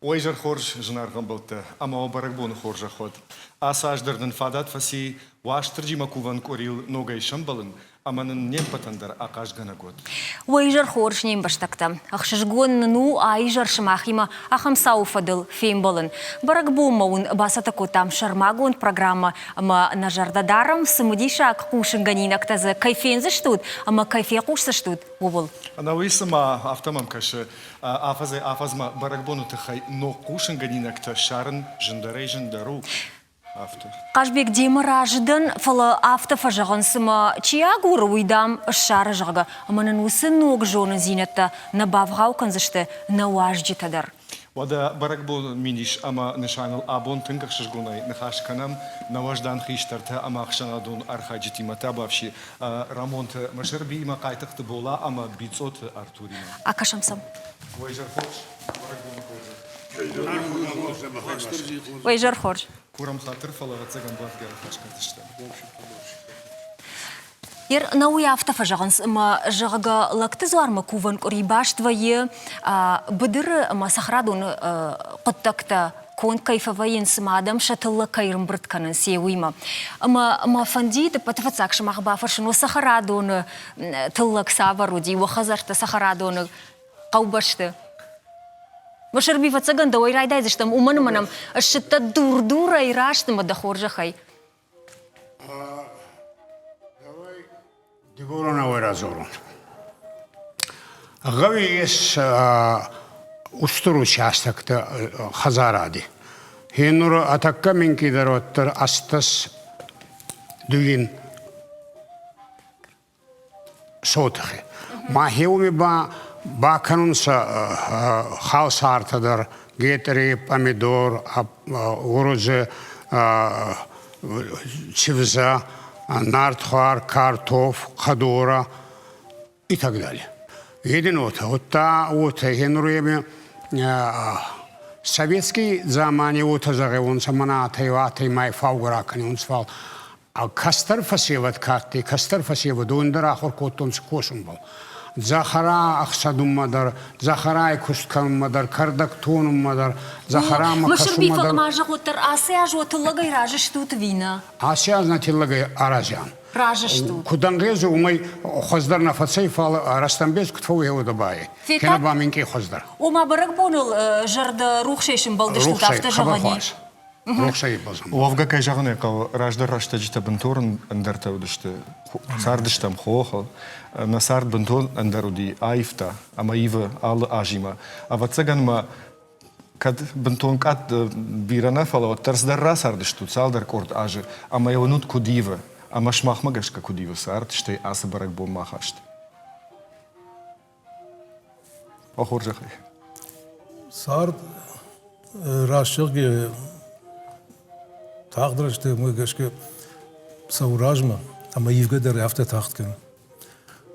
Уӕ изӕр хорз, зынаргъ ӕмбӕлттӕ, ӕмӕ уӕ бӕрӕгбоны хорзӕх уӕд! Ацы аз дӕр нын фадат фӕци Уастырджимӕ кувӕн къуырийыл ногӕй сӕмбӕлын ӕмӕ нын не ппӕтӕн дӕр ахъазгӕнӕг уӕд. Уӕ изӕр хорз, не мбӕстӕгтӕ! Ӕхсызгон нын у а изӕр сымахимӕ ахӕм цауы фӕдыл фембӕлын. Бӕрӕгбонмӕ уын бацӕттӕ кодтам сӕрмагонд программӕ ӕмӕ нӕ зӕрдӕ дарӕм, цымыдисаг хъусынгӕнинӕгтӕ дзы кӕй фендзыстут ӕмӕ кӕй фехъусдзыстут, ууыл. Ӕнӕуый цыма афтӕ мӕм кӕсы, афӕдзӕй-афӕдзмӕ бӕрӕгбоны тыххӕй ног хъусынгӕнинӕгтӕ ссарын зындӕрӕй-зындӕр у. Афтӕ. Хъазбег, демӕ разы дӕн, фӕлӕ афтӕ фӕзӕгъынц, цыма чи агуры, уый, дам, ссары, зӕгъгӕ, ӕмӕ нын уыцы ног зонындзинӕдтӕ нӕ бавгъау кӕндзысты нӕ уазджытӕ дӕр. Уӕдӕ бӕрӕгбоны мидис ӕмӕ нысаныл абон тынг ӕхсызгонӕй ныхас кӕнӕм нӕ уӕздан хистӕртӕ ӕмӕ ӕхсӕнадон архайджытимӕ Табӕфси Рӕмонты Мысырбиимӕ, Хъайтыхъты Бола ӕмӕ Бицъоты Артуримӕ. Акӕсӕм сӕм. Уӕ изӕр хорз, бӕрӕгбоны хорзӕх. Уӕ изӕр хорз. Курӕм хатыр, фӕлӕ ӕвӕццӕгӕн бадгӕ ныхас кӕндзыстӕм. Ер нӕуый афтӕ фӕзӕгъынц, ӕмӕ, зӕгъгӕ, лӕгты дзуармӕ кувӕн къуыри баст вӕййы быдыры ӕмӕ цӕхӕрадоны хъуыддӕгтӕ конд кӕй фӕвӕййынц ӕмӕ адӕм сӕ тыллӕг кӕй ӕрӕмбырд кӕнынц, йе уыимӕ. Ӕмӕ мӕ фӕндид ӕппӕты фыццаг сымах бафӕрсын, уӕ цӕхӕрадоны тыллӕг цавӕр уыди, уӕ хӕдзӕртты цӕхӕрадоны хъӕубӕсты? Мысырби, ӕвӕццӕгӕн, дӕуӕй райдайдзыстӕм, уымӕн ӕмӕ нӕм ссыдтӕ дур-дурӕй раст ӕмӕ дӕ хорзӕхӕй. Давай дигоронау радзорон. Гъӕуи ес устур участоктӕ хӕдзаради. Хе нур атакка минкъийдӕр уӕддӕр астӕс дуин сотыхи. Ма хеуми ба бакӕнунцӕ халсартӕ дӕр, гетъри, помидор, урузе, чивза, нартхуар, картоф, хъӕдорӕ и так далее. Един уотӕ, удта уотӕ хенур советский замани уотӕ зӕгъиуонцӕ, мӕнӕ атӕй атӕй май фаугӕ ракӕниунцӕ, фал Кӕстӕр фӕсевӕд ка адтӕй, кӕстӕр фӕсевӕд уон дӕр ахур кодтонцӕ косунбӕл. Дзӕхӕра ӕхсӕдунмӕ дӕр, дзӕхӕрай куст кӕнунмӕ дӕр, кӕрдӕг тонунмӕ дӕр, дзӕхӕрамӕ Мысырби кӕсунмӕ дӕр. Ма зӕгъут дӕр, аци аз уӕ тыллӕгӕй разы стут ӕви нӕ? Аци аз нӕ тиллӕгӕй аразиан. Разы стут. Куд ӕнгъезуй, уымӕй хуӕздӕр нӕ фӕцӕй, фал рӕстӕмбес куд фӕууй, бай. Кенӕ ба минкъий хуӕздӕр. Ома бӕрӕгбоныл зӕрдӕ рухсӕй сымбӕлдыстут, афтӕ зӕгъӕн ис? Уӕвгӕ, кӕй зӕгъын ӕй хъӕуы, раздӕр рӕстӕджытӕ бынтон ӕндӕртӕ уыдысты. Цардыстӕм хохыл, нӕ цард бынтон ӕндӕр уыди, аивта ӕмӕ ивы алы азимӕ. Ӕвӕццӕгӕн ма кӕд бынтон къаддӕр бирӕ нӕ, фӕлӕ уӕддӕр цыдӕр рацардыстут цалдӕр къорд азы ӕмӕ йӕ уынут, куыд ивы ӕмӕ сымахмӕ гӕсгӕ куыд ивы цард, стӕй ацы бӕрӕгбонмӕ ахаст. О хорзӕхӕй. Цард рӕсугъд тагъд рӕстӕгмӕ гӕсгӕ цӕуы размӕ ӕмӕ ивгӕ дӕр афтӕ тагъд кӕны.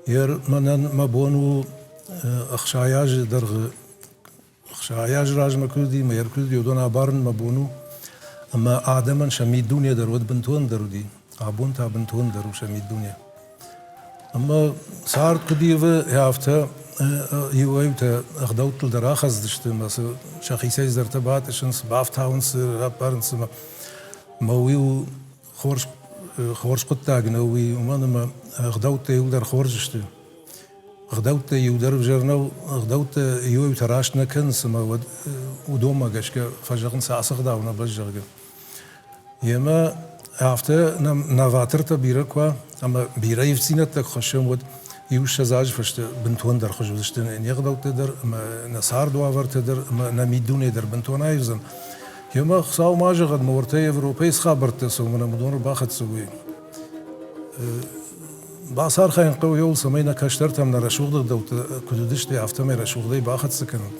Ер мӕнӕн мӕ бон у 60 азы дӕргъы 60 азы размӕ куыд уыди, мӕ куыд уыди, уыдон абарын мӕ бон у. Ӕмӕ адӕмӕн сӕ миддуне дӕр уӕд бынтондӕр уыди, абон та бынтондӕр у сӕ миддуне. Ӕмӕ цард куыд ивы, афтӕ иуӕй-иутӕ ӕгъдӕуттыл дӕр ахӕцдзысты ӕмӕ сӕхицӕй цыдӕртӕ батъысынц, бафтауынц, раппарынц ӕмӕ мӕ уый у хорз, хорз хъуыддаг нӕу уый, уымӕн ӕмӕ ӕгъдӕуттӕ иууылдӕр хорз сты. Ӕгъдӕуттӕ иу дӕр ӕвзӕр нӕу, ӕгъдӕуттӕ иуӕй-иутӕ раст нӕ кӕнынц ӕмӕ уӕд уыдонмӕ гӕсгӕ фӕзӕгъынц ацы ӕгъдау нӕ бӕззы, зӕгъгӕ. Емӕ афтӕ нӕм новатортӕ бирӕ куы уа ӕмӕ бирӕ ивддзинӕдтӕ куы хӕссӕм, уӕд иу 20 азы фӕстӕ бынтондӕр хуыз уыдзысты не гъдӕуттӕ дӕр ӕмӕ нӕ цардуавӕртӕ дӕр ӕмӕ нӕ миддуне дӕр бынтон аивдзӕн. Емӕ Хуыцау ма зӕгъӕд, мӕ уӕртӕ Европӕйы цы хабӕрттӕ цӕуы, мӕнӕ уыдон ӕрбахӕццӕ уой. Бацархайын хъӕуы иуыл, цӕмӕй нӕ кӕстӕртӕм нӕ рӕсугъд ӕгъдӕуттӕ куыд уыдысты, афтӕмӕй рӕсугъдӕй бахӕццӕ кӕнын.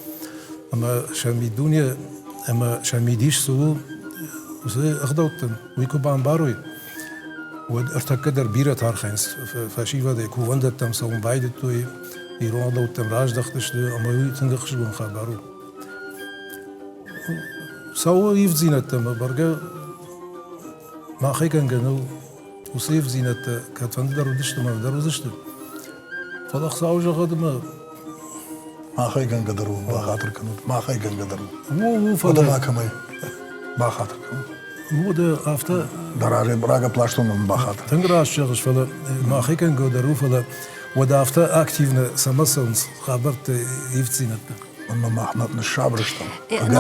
Ӕмӕ сӕ миддуне ӕмӕ сӕ мидис цы у, уыцы ӕгъдӕуттӕн, уый куы бамбарой, уӕд ӕртӕккӕ дӕр бирӕтӕ архайынц фӕсивӕдӕй кувӕндӕттӕм цӕуын байдыдтой, ирон ӕгъдӕуттӕм раздӕхтысты, ӕмӕ уый тынг ӕхсызгон хабар у. Цӕуы ивддзинӕдтӕ ӕмӕ бӕргӕ махӕй кӕнгӕ нӕу. Уыцы ивддзинӕдтӕ кӕдфӕнды дӕр уыдысты ӕмӕ дӕр уыдзысты. Фӕлӕ Хуыцау зӕгъӕд ӕмӕ. Махӕй гӕнгӕ дӕр у, бахатыр кӕнут. Махӕй гӕнгӕ дӕр у. У, фӕлӕ... Уӕдӕ кӕмӕй бахатыр кӕнут. Уӕдӕ афтӕ... Дӕ разӕй рагӕпластон мын бахатыр. Тынг раст зӕгъыс, фӕлӕ махӕй кӕнгӕ дӕр у, фӕлӕ уӕдӕ афтӕ активно цӕмӕ цӕуынц хабӕртты ивддзинӕдтӕ? Ӕмӕ мах ныссабыр стӕм.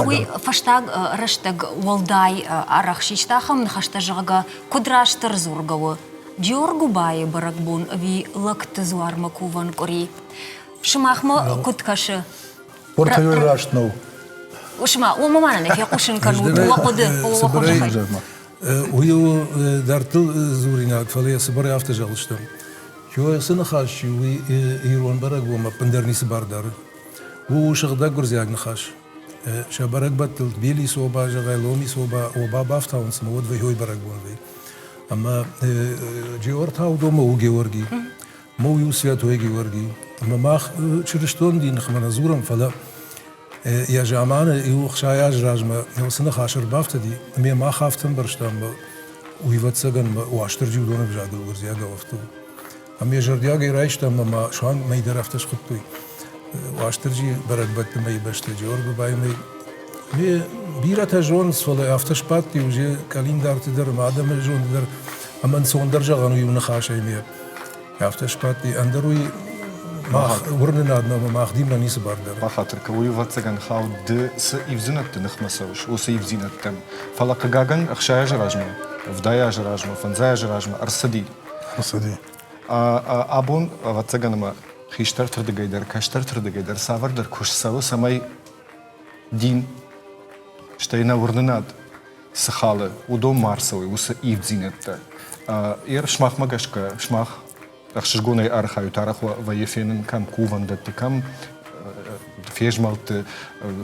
Уый фӕстаг рӕстӕг уӕлдай арӕх систа ахӕм ныхӕстӕ, зӕгъгӕ, куыд растдӕр дзургӕ у, Джиоргуыбайы бӕрӕгбон ӕви Лӕгты дзуармӕ кувӕн къуыри? Сымахмӕ куыд кӕсы? Уӕртӕ раст нӕу. Усма, уымӕ ма нӕ фехъусын кӕнут уӕ хъуыды, уӕ хорзӕхӕй. Уый у дӕрдтыл дзуринаг, фӕлӕ йӕ цыбырӕй афтӕ зӕгъдзыстӕм. Цы ныхас чи уый ирон бӕрӕгбонмӕ ӕппындӕр ницы бар дары. У сыгъдӕг гуырдзиаг ныхас. Сӕ бӕрӕгбӕттыл Тбилис оба, зӕгъай, Ломис оба, оба бафтауынц ӕмӕ уӕд вӕййой бӕрӕгбон вӕййы. Ӕмӕ Джеор та уыдонмӕ у Георгий. Ма уый у Святой Георгий. Ӕмӕ мах чырыстон дины ныхмӕ нӕ дзурӕм, фӕлӕ йӕ заманы иу 60 азы размӕ уыцы ныхас ӕрбафтыди, ӕмӕ мах афтӕ ӕмбӕрстам, уый ӕвӕццӕгӕн Уастырджи уыдоны ӕвзагыл гуырдзиагау афтӕ у. Ӕмӕ йӕ зӕрдиагӕй райстам ӕмӕ ма суанг мӕй дӕр афтӕ схуыдтой. Уастырджи бӕрӕгбӕтты мӕйы бӕсты Джеоргуыбайы мӕй. Ме бирӕтӕ зонынц, фӕлӕ афтӕ сбадти уже къӕлиндарты дӕр ӕмӕ адӕмы зонды дӕр ӕмӕ ӕнцондӕр зӕгъӕн у иу ныхасӕй ме. Афтӕ сбадти, ӕндӕр уый мах уырнынадмӕ ӕмӕ мах динмӕ ницы бар дары. Бахатыр кӕн, уый ӕвӕццӕгӕн хауд ды цы ивдзинӕдты ныхмӕ цӕуыс, уыцы ивдзинӕдтӕм. Фӕлӕ хъыгагӕн 60 азы размӕ, 70 азы размӕ, 50 азы размӕ ӕрцыди. Ӕрцыди. Абон, ӕвӕццӕгӕн ӕмӕ хистӕрты рдыгӕй дӕр, кӕстӕрты рдыгӕй дӕр цавӕрдӕр куыст цӕуы, цӕмӕй дин, стӕй нӕ уырнынад цы халы, уыдон ма ӕрцӕуой, уыцы ивддзинӕдтӕ. Ер сымахмӕ гӕсгӕ, сымах ӕхсызгонӕй архайут, арӕх вӕййы фенын кӕм кувӕндӕтты, кӕм фезмӕлдты,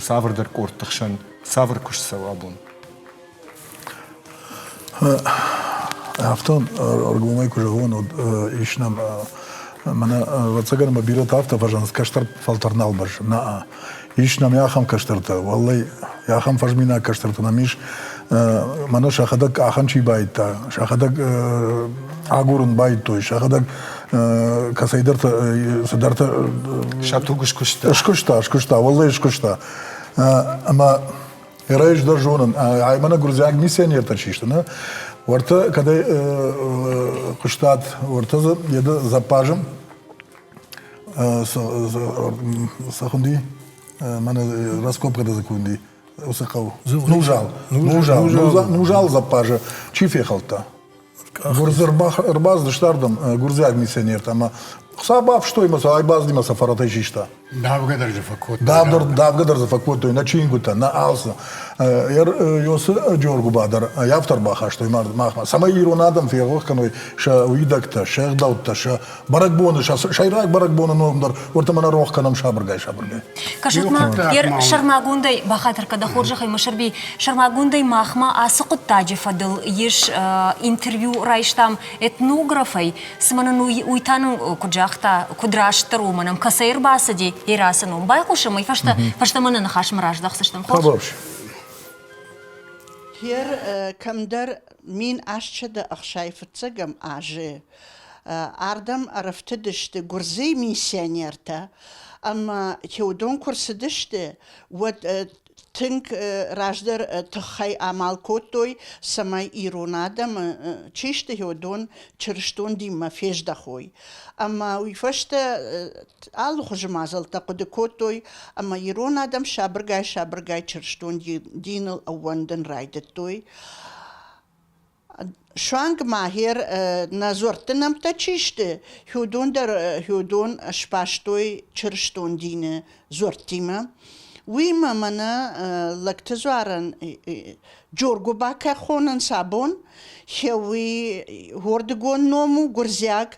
цавӕрдӕр къордты хсӕн, цавӕр куыст цӕуы абон? Афтӕ ӕргомӕй куы зӕгъон, уӕд ис нӕм мӕнӕ ӕвӕццӕгӕн ӕмӕ бирӕтӕ афтӕ фӕзӕгъынц, кӕстӕр фӕлтӕр нал бӕззы. Нӕ, ис нӕм ахӕм кӕстӕртӕ, уӕллӕй, ахӕм фӕзминаг кӕстӕртӕ нӕм ис, мӕнӕ сӕхӕдӕг къахӕн чи байдта, сӕхӕдӕг агурын байдтой, сӕхӕдӕг кӕцӕйдӕртӕ цыдӕртӕ Сӕ туг скуыста. Скуыста, скуыста, уӕллӕй скуыста. Ӕмӕ Ӕз дӕр зонын, ай мӕнӕ гуырдзиаг миссионертӕ чи сты, нӕ? Уӕртӕ кӕдӕй хъуыстат, уӕртӕ дзы еды Заппазы цы хуынди? Мӕнӕ раскопкӕ дзы куынди, уыцы хъӕу. Нузал. Нузал. Нузал Заппазы чи фехӕлдта? Гуырдзы ӕрбацыдысты ардӕм гуырдзиаг миссионертӕ ӕмӕ Хуыцау бафыстой ӕмӕ сӕ айбазыдимӕ сӕ фӕрӕтӕй систа. Давгӕ дӕр дзы фӕкодтой. Давгӕ дӕр дзы фӕкодтой, нӕ чингуытӕ, нӕ алцы. Йосы Джоргуба дӕр афтӕ ӕрбахастой махмӕ, цӕмӕй ирон адӕм ферох кӕной сӕ уидӕгтӕ, сӕ ӕгъдӕуттӕ, сӕ бӕрӕгбоны, сӕ сӕйраг бӕрӕгбоны ном дӕр, уӕртӕ мӕнӕ рох кӕнӕм сабыргай-сабыргай. Кӕсут-ма, сӕрмагондӕй, бахатыр кӕ дӕ хорзӕхӕй, Мысырби, сӕрмагондӕй махмӕ ацы хъуыддаджы фӕдыл ис интервью райстам этнографӕй, цымӕ нын уый та нын куыд загъта, куыд растдӕр у, мӕнӕм кӕцӕй ӕрбацыди Ерасы ном. Байхъусӕм уый фӕстӕ, фӕстӕмӕ нӕ ныхасмӕ раздӕхдзыстӕм. Хорз? Хер кӕмдӕр 1865 азы ардӕм ӕрӕфтыдысты гуырдзыйы миссионертӕ ӕмӕ уыдон куы рцыдысты, уӕд тынг раздӕр тыххӕй амал кодтой, цӕмӕй ирон адӕмы чи сты, уыдон чырыстон динмӕ фездӕхой. Ӕмӕ уый фӕстӕ алыхуызы мадзӕлттӕ хъуыды кодтой, ӕмӕ ирон адӕм сабыргай-сабыргай чырыстон диныл ӕууӕндын райдыдтой. Суанг ма гъер нӕ дзуӕртты нӕмттӕ чи сты, уыдон дӕр уыдон сбастой чырыстон дины дзуӕрттимӕ. Уыимӕ мӕнӕ лӕгты дзуарӕн Джоргуыба кӕй хонынц абон, уый уырдыгон ном у гуырдзиаг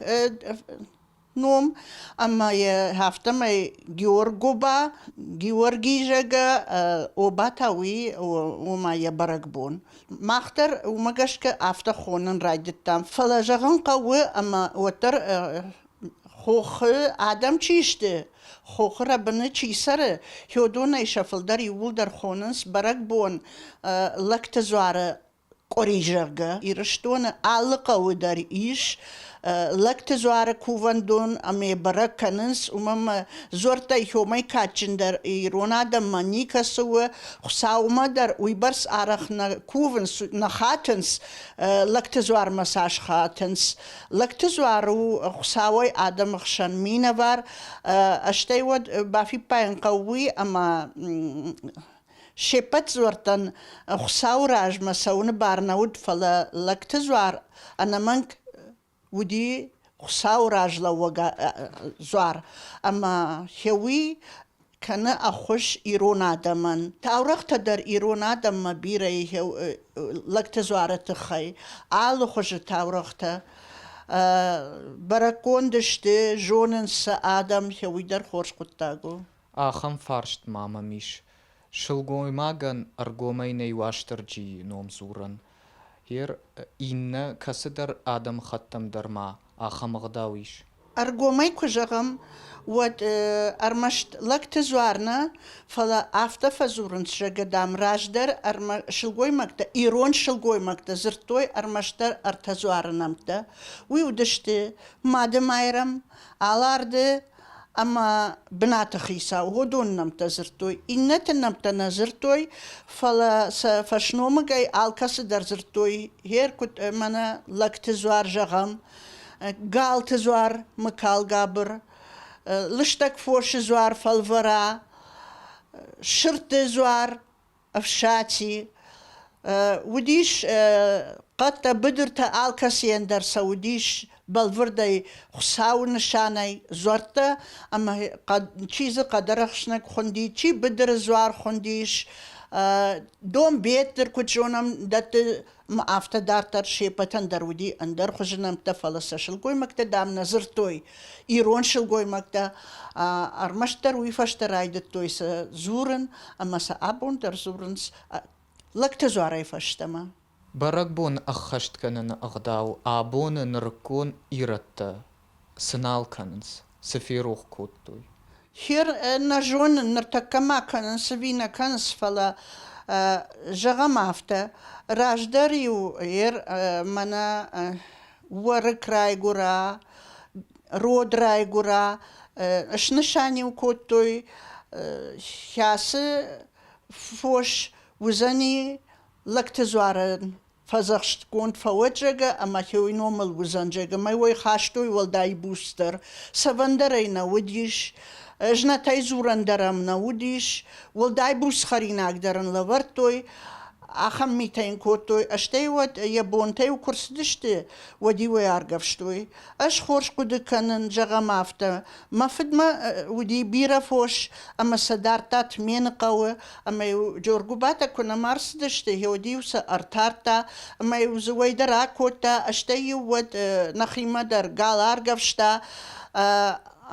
ном, ӕмӕ йӕ афтӕмӕй Георгоба, Георгий зӕгъгӕ, оба та уый, ома йӕ бӕрӕгбон. Мах дӕр уымӕ гӕсгӕ афтӕ хонын райдыдтам. Фӕлӕ зӕгъын хъӕуы, ӕмӕ уӕддӕр хохы адӕм чи сты, хохы рӕбыны чи цӕры, уыдонӕй сӕ фылдӕр иууылдӕр хонынц бӕрӕгбон Лӕгты дзуары. къуыри, зӕгъгӕ. Ирыстоны алы хъӕуы дӕр ис Лӕгты дзуары кувӕндон ӕмӕ бӕрӕг кӕнынц, уымӕн ӕмӕ дзуӕрттӕй хомӕй кадджындӕр ирон адӕммӕ никӕцы у. Хуыцаумӕ дӕр уыйбӕрц арӕх нӕ кувынц, нӕ хатынц, Лӕгты дзуармӕ цас хатынц. Лӕгты дзуар у Хуыцауӕй адӕмы хсӕн минӕвар. Стӕй уӕд бафиппайын хъӕуы уый, ӕмӕ се ппӕт дзуӕрттӕн Хуыцауы размӕ цӕуыны бар нӕ уыд, фӕлӕ лӕгты дзуар ӕнӕмӕнг уыди Хуыцауы раз лӕууӕг дзуар, ӕмӕ хеуи кӕны ӕххуыс ирон адӕмӕн. Таурӕгътӕ дӕр ирон адӕммӕ бирӕ и лӕгты дзуары тыххӕй, алыхуызы таурӕгътӕ. Бӕрӕггонд сты, зонынц сӕ адӕм, хеуый дӕр хорз хъуыддаг у. Ахӕм фарст ма мӕм ис. Сылгоймагӕн ӕргомӕй нӕй Уастырджийы ном дзурӕн. Ер иннӕ кӕцыдӕр адӕмыхаттӕм дӕр ма ахӕм ӕгъдау ис. Ӕргомӕй куы зӕгъӕм, уӕд ӕрмӕст лӕгты дзуар нӕ, фӕлӕ афтӕ фӕдзурынц, зӕгъгӕ, дам, раздӕр сылгоймӕгтӕ, ирон сылгоймӕгтӕ дзырдтой ӕрмӕстдӕр ӕртӕ дзуары нӕмттӕ. Уый уыдысты Мады Майрӕм, Аларды ӕмӕ бынаты хицау уыдон нӕмттӕ дзырдтой. Иннӕты нӕмттӕ нӕ дзырдтой, фӕлӕ сӕ фӕсномыгӕй алкӕцы дӕр дзырдтой, гъер куыд мӕнӕ лӕгты дзуар зӕгъӕм, галты дзуар Мыкалгабыр, лыстӕг фосы дзуар Фӕлвӕра, сырдты дзуар Ӕфсати. Уыдис хъӕдтӕ, быдыртӕ, алкӕцыйӕн дӕр сӕ уыдис бӕлвырдӕй Хуыцауы нысанӕй дзуӕрттӕ, ӕмӕ чи дзы хъӕдӕрӕхснӕг хуынди, чи быдыры дзуар хуындис, Донбеттыр, куыд зонӕм, дӕтты ӕмӕ афтӕ дарддӕр се ппӕтӕн дӕр уыди ӕндӕр хуызы нӕмттӕ, фӕлӕ сӕ сылгоймӕгтӕ, дам, нӕ дзырдтой. Ирон сылгоймӕгтӕ ӕрмӕстдӕр уый фӕстӕ райдыдтой сӕ дзурын ӕмӕ сӕ абон дӕр дзурынц лӕгты дзуарӕй фӕстӕмӕ. Бӕрӕгбон ӕххӕст кӕныны ӕгъдау абоны нырыккон ирӕттӕ цы нал кӕнынц, цы ферох кодтой? Хер нӕ зонын, ныртӕккӕ ма кӕнынц ӕви нӕ кӕнынц, фӕлӕ зӕгъӕм афтӕ, раздӕр-иу ер мӕнӕ уӕрыкк райгуыра, род райгуыра, снысан-иу кодтой, кӕцы фос уыдзӕни лӕгты дзуарӕн фӕдзӕхстгонд фӕуӕд, зӕгъгӕ, ӕма хеуй номыл уыдзӕн, зӕгъгӕ, мӕ уой хастой уӕлдай буцдӕр. Цӕвӕндӕр ӕй нӕ уыдис, знӕтӕй дзурӕн дӕр ӕм нӕ уыдис, уӕлдай буц хӕринаг дӕр ын лӕвӕрдтой, ахӕм митӕ йын кодтой. Стӕй уӕд йӕ бонтӕ-иу куы рцыдысты, уӕд-иу ӕй аргӕвстой. Ӕз хорз хъуыды кӕнын, зӕгъӕм афтӕ, мӕ фыдмӕ уыди бирӕ фос ӕмӕ сӕ дардта Тмены хъӕуы, ӕмӕ-иу Джоргуыбатӕ куы нӕма рцыдысты, уӕд-иу сӕ ӕртардта ӕмӕ-иу дзы уӕй дӕр акодта, стӕй-иу уӕд нӕхимӕ дӕр гал аргӕвста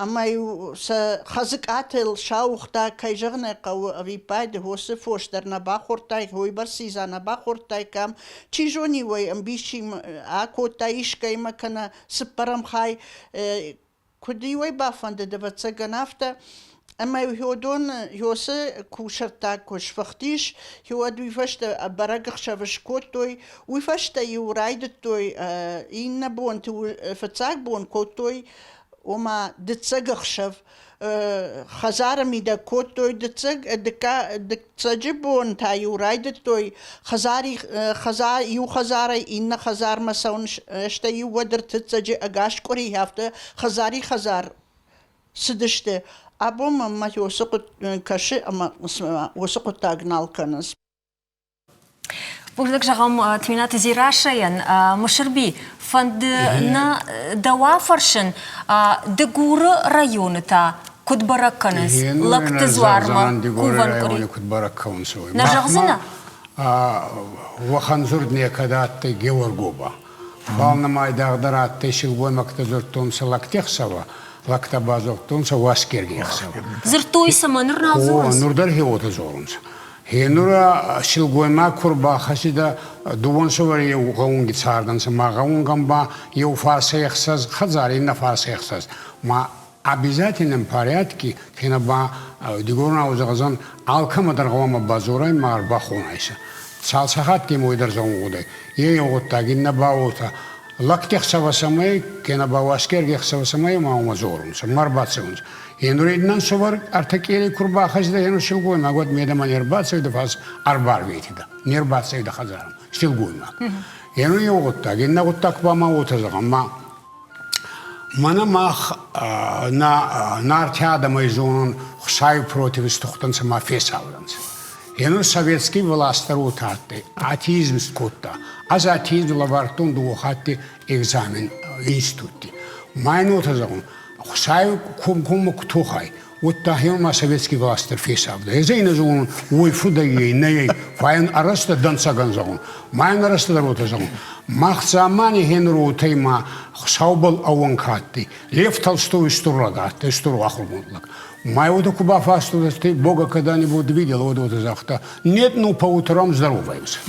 ӕмӕ-иу сӕ хӕдзыкъатыл сауыгъта, кӕй зӕгъын ӕй хъӕуы, ӕвиппайды хосы фос дӕр нӕ бахордтай, уыйбӕрц дзидза нӕ бахордтай кӕм, чи зони, уӕй ӕмбис чи акодта искӕимӕ кӕнӕ цыппӕрӕм хай, куыд-иу ӕй бафӕндыд, ӕвӕццӕгӕн, афтӕ. Ӕмӕ уыдон Йосы кусӕрттаг куы сфыхтис, уӕд уый фӕстӕ бӕрӕг ӕхсӕв скодтой. Уый фӕстӕ-иу райдыдтой иннӕ бонты фыццаг бон кодтой, ома дыццӕг ӕхсӕв хӕдзары мидӕг кодтой дыццӕг, дыццӕджы бон та-иу райдыдтой хӕдзари, хӕдзар, иу хӕдзарӕй иннӕ хӕдзармӕ цӕуын, стӕй-иу уӕд ӕртыццӕджы ӕгас къуыри афтӕ хӕдзари-хӕдзар цыдысты. Абон мӕм мӕ уыцы кӕсы ӕмӕ уыцы хъуыддаг нал кӕнынц. Бузныг зӕгъӕм Тменаты Дзерассӕйӕн. Мысырби, фӕнды нӕ дӕу афӕрсын, Дыгуры районы та куыд бӕрӕг кӕнынц лӕгты дзуармӕ кувӕн къуыри? Куыд бӕрӕг кӕнынц, уый. Нӕ зӕгъдзынӕ? Уӕхӕн дзурд некӕд адтӕй Георгоба. Фал нӕмӕ айдагъдӕр адтӕй силгоймӕгтӕ дзурдтонцӕ лӕгти ӕхсӕвӕ, лӕгтӕ ба дзурдтонцӕ Уасгергий ӕхсӕвӕ. Дзырдтой цӕмӕ ныр нал дзурынц? Нур дӕр хеуотӕ дзорунцӕ. Гъенур силгоймаг ку рбахӕссидӕ дууонсӕвӕри еу гъӕунги цардӕнцӕ, ма гъӕунгӕн ба еу фарсӕй ӕхсӕз хӕдзари, иннӕ фарсӕй ӕхсӕз. Ма обязательном порядке, кенӕ ба дигоронау зӕгъдзӕн, алкӕмӕ дӕр гъӕуама бадзорай ма ӕрбахонайсӕ. Цал сахаттемӕ уой дӕр зӕгъун гъудӕй. Е еу гъуддаг, иннӕ ба уотӕ. Лӕгти ӕхсӕвӕ цӕмӕй, кенӕ ба Уасгерги ӕхсӕвӕ цӕмӕй ма уомӕ дзорунцӕ, ма рбацӕунцӕ. Енур иннӕ ӕнсувӕр ӕртӕ къерей ку рбахӕссидӕ, енур силгоймаг уӕд медӕмӕ не рбацӕуидӕ, фал ӕрбарветидӕ, не рбацӕуидӕ хӕдзарӕмӕ силгоймаг. Енур еу гъуддаг, иннӕ гъуддаг ба ма уотӕ зӕгъӕн, ма Мӕнӕ мах нӕ Нарти адӕмӕй зонун Хуцауи против стухтӕнцӕ ма фесавдӕнцӕ. Енур советский власть дӕр уотӕ адтӕй, атеизм кодта. Ӕз атеизм лӕвардтон дууӕ хатти экзамен институтти. Ма ин уотӕ зӕгъун, Хуцауи комкоммӕ ку тохай, уӕдта хеума советский власть дӕр фесавдӕй. Ӕз ӕй нӕ зонун, уой фудӕй ӕй, нӕ ӕй, фал ин арӕзта дӕнцӕгӕн зӕгъун. Ма ин арӕзта дӕр уотӕ зӕгъун. Мах дзамани хенур уотӕй ма Хуцаубӕл ӕууӕнкӕ адтӕй. Лев Толстой устур лӕг адтӕй, устур ахургонд лӕг. Ма уотӕ ку бафарстон, ты Бога когда-нибудь видел, уӕд уотӕ загъта, нет, ну по утрам здороваемся.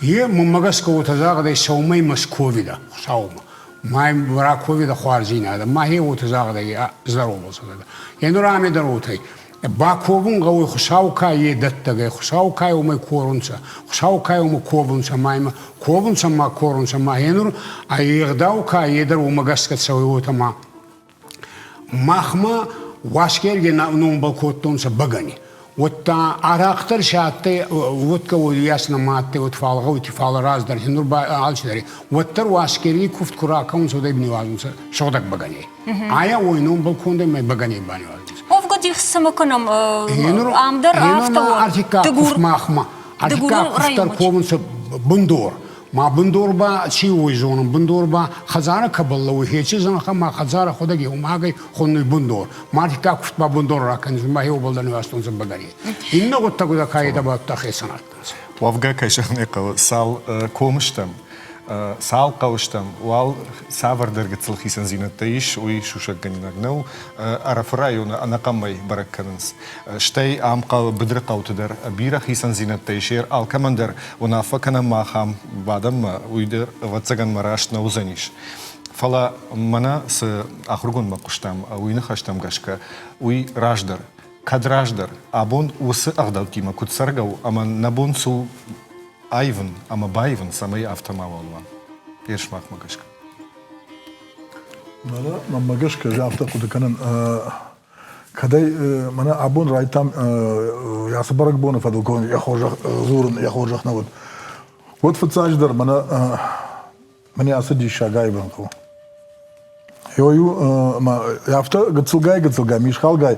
Е мӕнмӕ гӕсгӕ уотӕ загъдӕй сӕумӕй Москови да, Хуцаумӕ. Ма раковида хуарздзийнадӕ, ма хе уотӕ загъдӕй здоровӕ Е нур ами дӕр уотӕй. Баковун гъӕуй Хуцау ка е дӕттӕгӕй, Хуцау ка уомӕй корунцӕ, Хуцау ка уомӕ ковунцӕ, ма имӕ ковунцӕ ма корунцӕ, ма хе нур ӕ ӕгъдау ка е дӕр уомӕ гӕсгӕ цӕуй уотӕ ма Махмӕ Уасгерги номбӕл кодтонцӕ бӕгӕни. Уӕдта арӕхдӕр си адтӕй, водкӕ уоййас нӕма адтӕй, уӕд фал гъӕути, фал раздӕр, нур ба алцидӕр. Уӕддӕр Уасгергий кувд ку ракӕнунцӕ, уӕд ӕй ниуазунцӕ сыгъдӕг бӕгӕней. Айа уой номбӕл кондӕй ма бӕгӕней баниуазунцӕ. Овгод их цӕмӕ кӕнӕм, ам дӕр афтӕ у. Дыгур махмӕ. Ӕртиккаг куывд дӕр ковынц бындор. Ма бындор ба чи уой зонун, бындор ба хӕдзарӕ кӕбӕл лӕууй, хечи зӕнхӕ ма хӕдзарӕ ходӕг еумагӕй хоннуй бундор. Ма ӕртиккаг куфт ба бундор ракӕнун, ма еубӕл дӕр ниуазтонцӕ бӕгӕни. Иннӕ гъуддӕгутӕ кайдӕ ба хецӕн адтӕнцӕ. Уӕвгӕ, кӕй зӕгъын ӕй хъӕуы, цал комы стӕм, цал хъӕуы стӕм, уал цавӕрдӕр гыццыл хицӕндзинӕдтӕ ис, уый сусӕггӕнинаг нӕу. Ӕрӕфы районы ӕнӕхъӕмӕй бӕрӕг кӕнынц. Стӕй ам хъӕуы быдыры хъӕуты дӕр бирӕ хицӕндзинӕдтӕ ис. Алкӕмӕн дӕр уынаффӕ кӕнӕм мах ам бадӕммӕ, уый дӕр, ӕвӕццӕгӕн, мӕ раст нӕ уыдзӕнис. Фӕлӕ мӕнӕ цы ахуыргондмӕ хъуыстам, уый ныхӕстӕм гӕсгӕ, уый раздӕр, кӕд раздӕр, абон уыцы ӕгъдӕуттимӕ куыд цӕргӕ у ӕмӕ нӕ бон цы у аивын ӕмӕ баивын, цӕмӕй афтӕ мауал уа, йе сымахмӕ гӕсгӕ? Мӕнӕ мӕнмӕ гӕсгӕ ӕз афтӕ хъуыды кӕнын, кӕдӕй мӕнӕ абон райдтам ацы бӕрӕгбоны фӕдыл йӕ хорзӕх дзурын йӕ хорзӕх нӕ уыд, уӕд фыццаджыдӕр мӕнӕ мӕнӕ ацы диссаг аивын хъӕуы. Ой-у афтӕ гыццылгай-гыццылгай, мисхалгай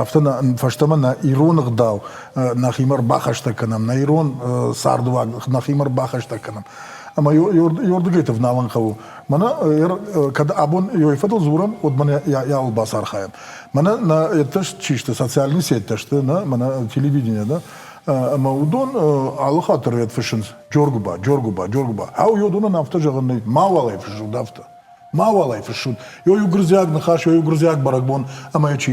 афтӕ фӕстӕмӕ нӕ ирон ӕгъдау нӕхимӕ ӕрбахӕстӕг кӕнӕм, нӕ ирон цардуаг нӕхимӕ ӕрбахӕстӕг кӕнӕм. Ӕмӕ ёрдыгӕй тывналын хъӕуы. Мӕнӕ кӕд абон ёй фӕдыл дзурӕм, уӕд мӕнӕ яуыл бацархайӕм. Мӕнӕ нӕ еттӕ чи сты, социальный сеттӕ сты, нӕ, мӕнӕ телевидение, да, ӕмӕ уыдон алы хатт дӕр фыссынц Джоргуба, Джоргуба, Джоргуба. Ау, ёдонӕн афтӕ зӕгъын нӕй, мауал ӕй фыссут афтӕ. Мауал ӕй фыссут. Ё иу гуырдзиаг ныхас, ё иу гуырдзиаг бӕрӕгбон ӕмӕ чи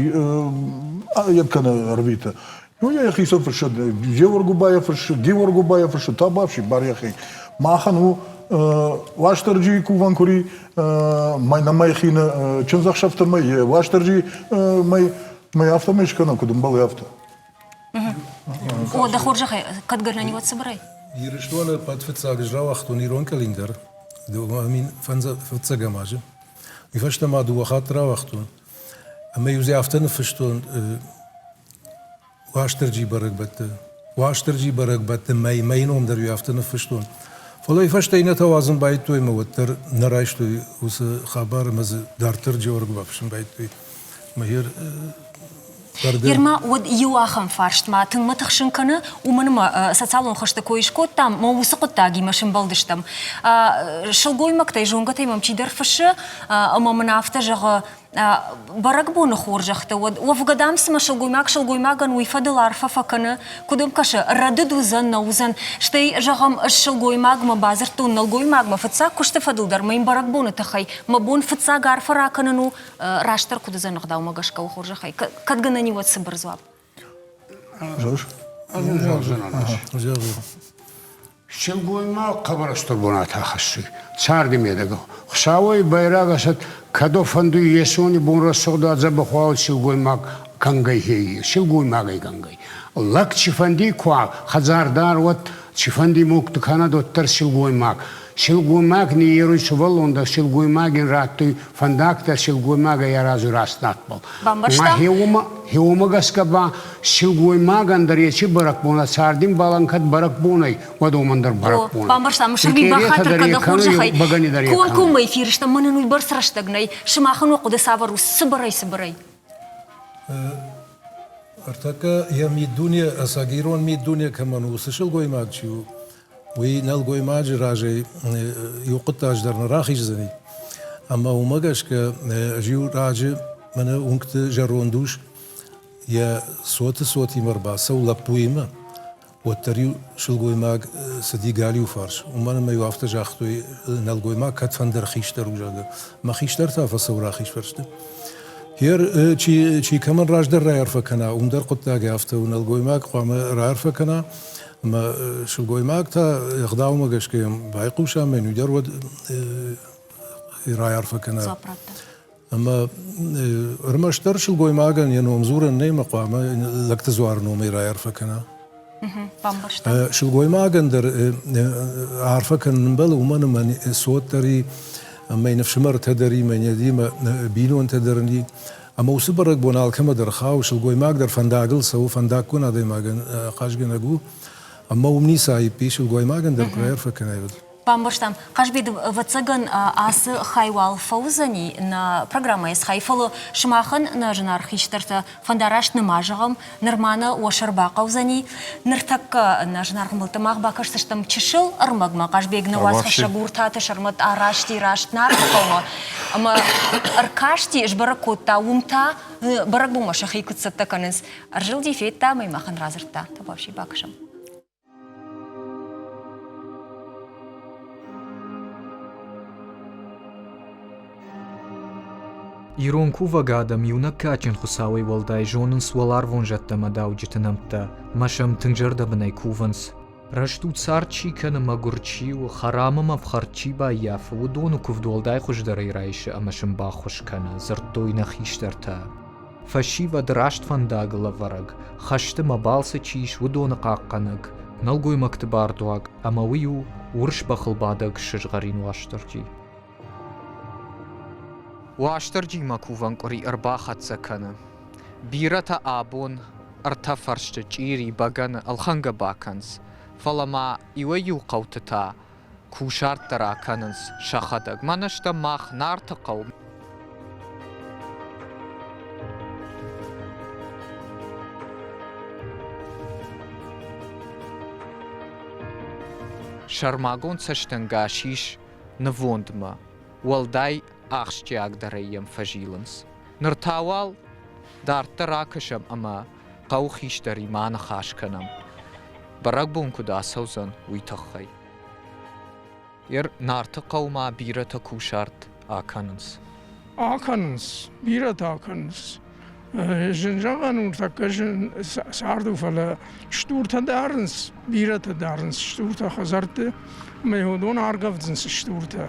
йед кӕны ӕрвиты. Ну, йӕ йӕхицӕн фыссы, Джеоргуыбайӕ фыссы, Георгуыбайӕ фыссы, табафси бар йӕхи. Махӕн у Уастырджийы кувӕн куыри, нӕ мӕйхины чындзӕхсӕвты мӕй, Уастырджийы мӕй, мӕй афтӕмӕй скӕнӕм, куыд ӕмбӕлы, афтӕ. О, дӕ хорзӕхӕй, кӕд гӕнӕн уӕд цыбырӕй? Ирыстоны ӕппӕт фыццаг ӕз рауагътон ирон къӕлиндар, фыццӕгӕм азы. Уый фӕстӕ ма дыууӕ хатты рауагътон. Ӕмӕ-иу дзы афтӕ ныффыстон Уастырджи бӕрӕгбӕтты. Уастырджи бӕрӕгбӕтты мӕй, мӕйы ном дӕр-иу афтӕ ныффыстон. Фӕлӕ уый фӕстӕ иннӕтӕ уадзын байдыдтой ӕмӕ уӕддӕр нӕ райстой уыцы хабар ӕмӕ дзы дарддӕр Джеоргуыба фыссын байдыдтой. Мӕ Ерма, уӕд иу ахӕм фарст ма тынг мӕ тыхсын кӕны, уымӕн ӕмӕ социалон хызты кой скодтам, мӕ уыцы хъуыддагимӕ сӕмбӕлдыстӕм. Сылгоймӕгтӕй, зонгӕтӕй мӕм чидӕр фыссы ӕмӕ мын афтӕ зӕгъы, бӕрӕгбоны хорзӕхтӕ уӕд, уӕвгӕ дам цымӕ сылгоймаг сылгоймагӕн уый фӕдыл арфӕ фӕкӕны, куыд ӕм кӕсы, рӕдыд уыдзӕн, нӕ уыдзӕн. Стӕй, зӕгъӕм, ӕз сылгоймагмӕ бадзырдтон нӕлгоймагмӕ фыццаг куысты фӕдыл дӕр мӕ йын бӕрӕгбоны тыххӕй мӕ бон фыццаг арфӕ ракӕнын у, растдӕр куыд уыдзӕн ӕгъдаумӕ гӕсгӕ у хорзӕхӕй? Кӕд гӕнӕн и, уӕд цыбыр дзуапп. Силгоймаг хъӕбӕр устур бунат ахӕссуй царди медӕгӕ. Хуцауӕй байрагӕсӕд, кӕд фӕндуй Йесони бон рӕсугъд дзӕбӕх уа силгоймаг кӕнгӕй хей, силгоймагӕй кӕнгӕй. Лӕг цифӕнди ку уа, хӕдзардар уӕд, цифӕнди мулкти кӕнӕд, уӕддӕр силгоймаг. Силгоймаг ниййеруй сувӕллон дӕр, силгоймаг ин раттуй фӕндаг дӕр, силгоймаг ӕй аразуй раст надбӕл. Бамбӕрста? Ма хеуомӕ гӕсгӕ ба силгоймагӕн дӕр еци бӕрӕгбон ӕ царди мбалӕн кӕд бӕрӕгбон ӕй, уӕд уомӕн дӕр бӕрӕгбон. Бамбӕрста, Мысырби бахатыр кӕн дӕ хорзӕхӕй. Комкоммӕ эфирыстӕм мӕнӕн уыйбӕрц рӕстӕг нӕй. Сымахӕн уӕ хъуыды цавӕр у цыбырӕй-цыбырӕй? Ӕртӕккӕ йӕ миддуне, ӕцӕг ирон миддуне кӕмӕн у, уыцы сылгоймаг чи у, уый нӕлгоймаджы разӕй иу хъуыддаджы дӕр нӕ рахиздзӕни. Ӕмӕ уымӕ гӕсгӕ ӕз-иу раджы мӕнӕ уынгты зӕронд ус йӕ цоты цотимӕ ӕрбацӕуы лӕппуимӕ, уӕддӕр-иу сылгоймаг цыди галиу фарс. Уымӕн ӕмӕ-иу афтӕ загътой, нӕлгоймаг кӕдфӕндӕр хистӕр у, зӕгъгӕ. Мӕ хистӕр та фӕцӕуы рахиз фӕрсты. Гъер чи, чи кӕмӕн раздӕр райарфӕ кӕна, уым дӕр хъуыддаг афтӕ у. Нӕлгоймаг хъуамӕ райарфӕ кӕна, ӕмӕ сылгоймаг та ӕгъдаумӕ гӕсгӕ йӕм байхъуса, ӕмӕ йын уый дӕр уӕд райарфӕ кӕна. Ӕмӕ ӕрмӕстдӕр сылгоймагӕн йӕ ном дзурӕн нӕй ӕмӕ хъуамӕ лӕгты дзуары номӕй райарфӕ кӕна. Сылгоймагӕн дӕр арфӕ кӕнын ӕмбӕлы, уымӕн ӕмӕ цот дӕр и, ӕмӕ йын ӕфсымӕртӕ дӕр и, ӕмӕ йын бинонтӕ дӕр и. Ӕмӕ уыцы бӕрӕгбон алкӕмӕ дӕр хауы, сылгоймаг дӕр фӕндагыл цӕуы, фӕндаггон адӕймагӕн ахъазгӕнӕг у. Ӕмӕ уым ницы аипп и, сылгоймагӕн дӕр куы райарфӕ кӕнай, уӕд. Бамбӕрстам. Хъазбег, ӕвӕццӕгӕн, ацы хай уал фӕуыдзӕни нӕ программӕйы хай, фӕлӕ сымахӕн, нӕ зынаргъ хистӕртӕ, фӕндараст нӕма зӕгъӕм, нырма нӕ уӕ сӕр бахъӕудзӕни. Ныртӕккӕ нӕ зынаргъ ӕмбӕлттӕ мах бакӕсдзыстӕм чысыл ӕрмӕгмӕ. Хъазбег нӕ уацхӕссӕг Уртаты Сӕрмӕт арасти раст Нарты хъӕумӕ ӕмӕ ӕркасти, сбӕрӕг кодта, уым та бӕрӕгбонмӕ сӕхи куыд цӕттӕ кӕнынц. Ӕрзылди, федта ӕмӕ махӕн радзырдта. Табуафси, бакӕсӕм. Ирон кувӕг адӕм иунӕг кадджын Хуыцауӕй уӕлдай зонынц уӕларвон зӕдтӕ ӕмӕ дауджыты нӕмттӕ ӕмӕ сӕм тынг зӕрдӕбынӕй кувынц. Рӕстуд цард чи кӕны, мӕгуыр чи у, хӕрам ӕмӕ ӕфхӕрд чи баййафы, уыдоны куывд уӕлдай хуыздӕрӕй райсы ӕмӕ сын баххуыс кӕны, дзырдтой нӕ хистӕртӕ. Фӕсивӕд раст фӕндагыл ӕвӕрӕг, хӕсты мӕ балцы чи ис, уыдоны хъахъхъӕнӕг, нӕлгоймӕгты бардуаг ӕмӕ уый у урс бӕхыл бадӕг сызгъӕрин Уастырджи. Уастырджимӕ кувӕн къуыри ӕрбахӕццӕ кӕны. Бирӕтӕ абон ӕртӕ фӕрсты чъири, бӕгӕны ӕлхӕнгӕ бакӕнынц, фӕлӕ ма иуӕй-иу хъӕуты та кусарт дӕр акӕнынц сӕхӕдӕг. Мӕнӕ стӕм мах Нарты хъӕу. Сӕрмагонд цӕстӕнгас ис нывондмӕ, уӕлдай ахсджиагдӕрӕй йӕм фӕзилынц. Ныр та уал дарддӕр акӕсӕм ӕмӕ хъӕуы хистӕримӕ аныхас кӕнӕм, бӕрӕгбон куыд ацӕудзӕн, уый тыххӕй. Ер Нарты хъӕумӕ бирӕтӕ кусарт акӕнынц. Акӕнынц, бирӕтӕ акӕнынц. Зын зӕгъӕн у, тӕккӕ зын цард у, фӕлӕ стуртӕ дарынц, бирӕтӕ дарынц стуртӕ хӕдзӕртты, ӕмӕ уыдон аргӕвдынц стуртӕ.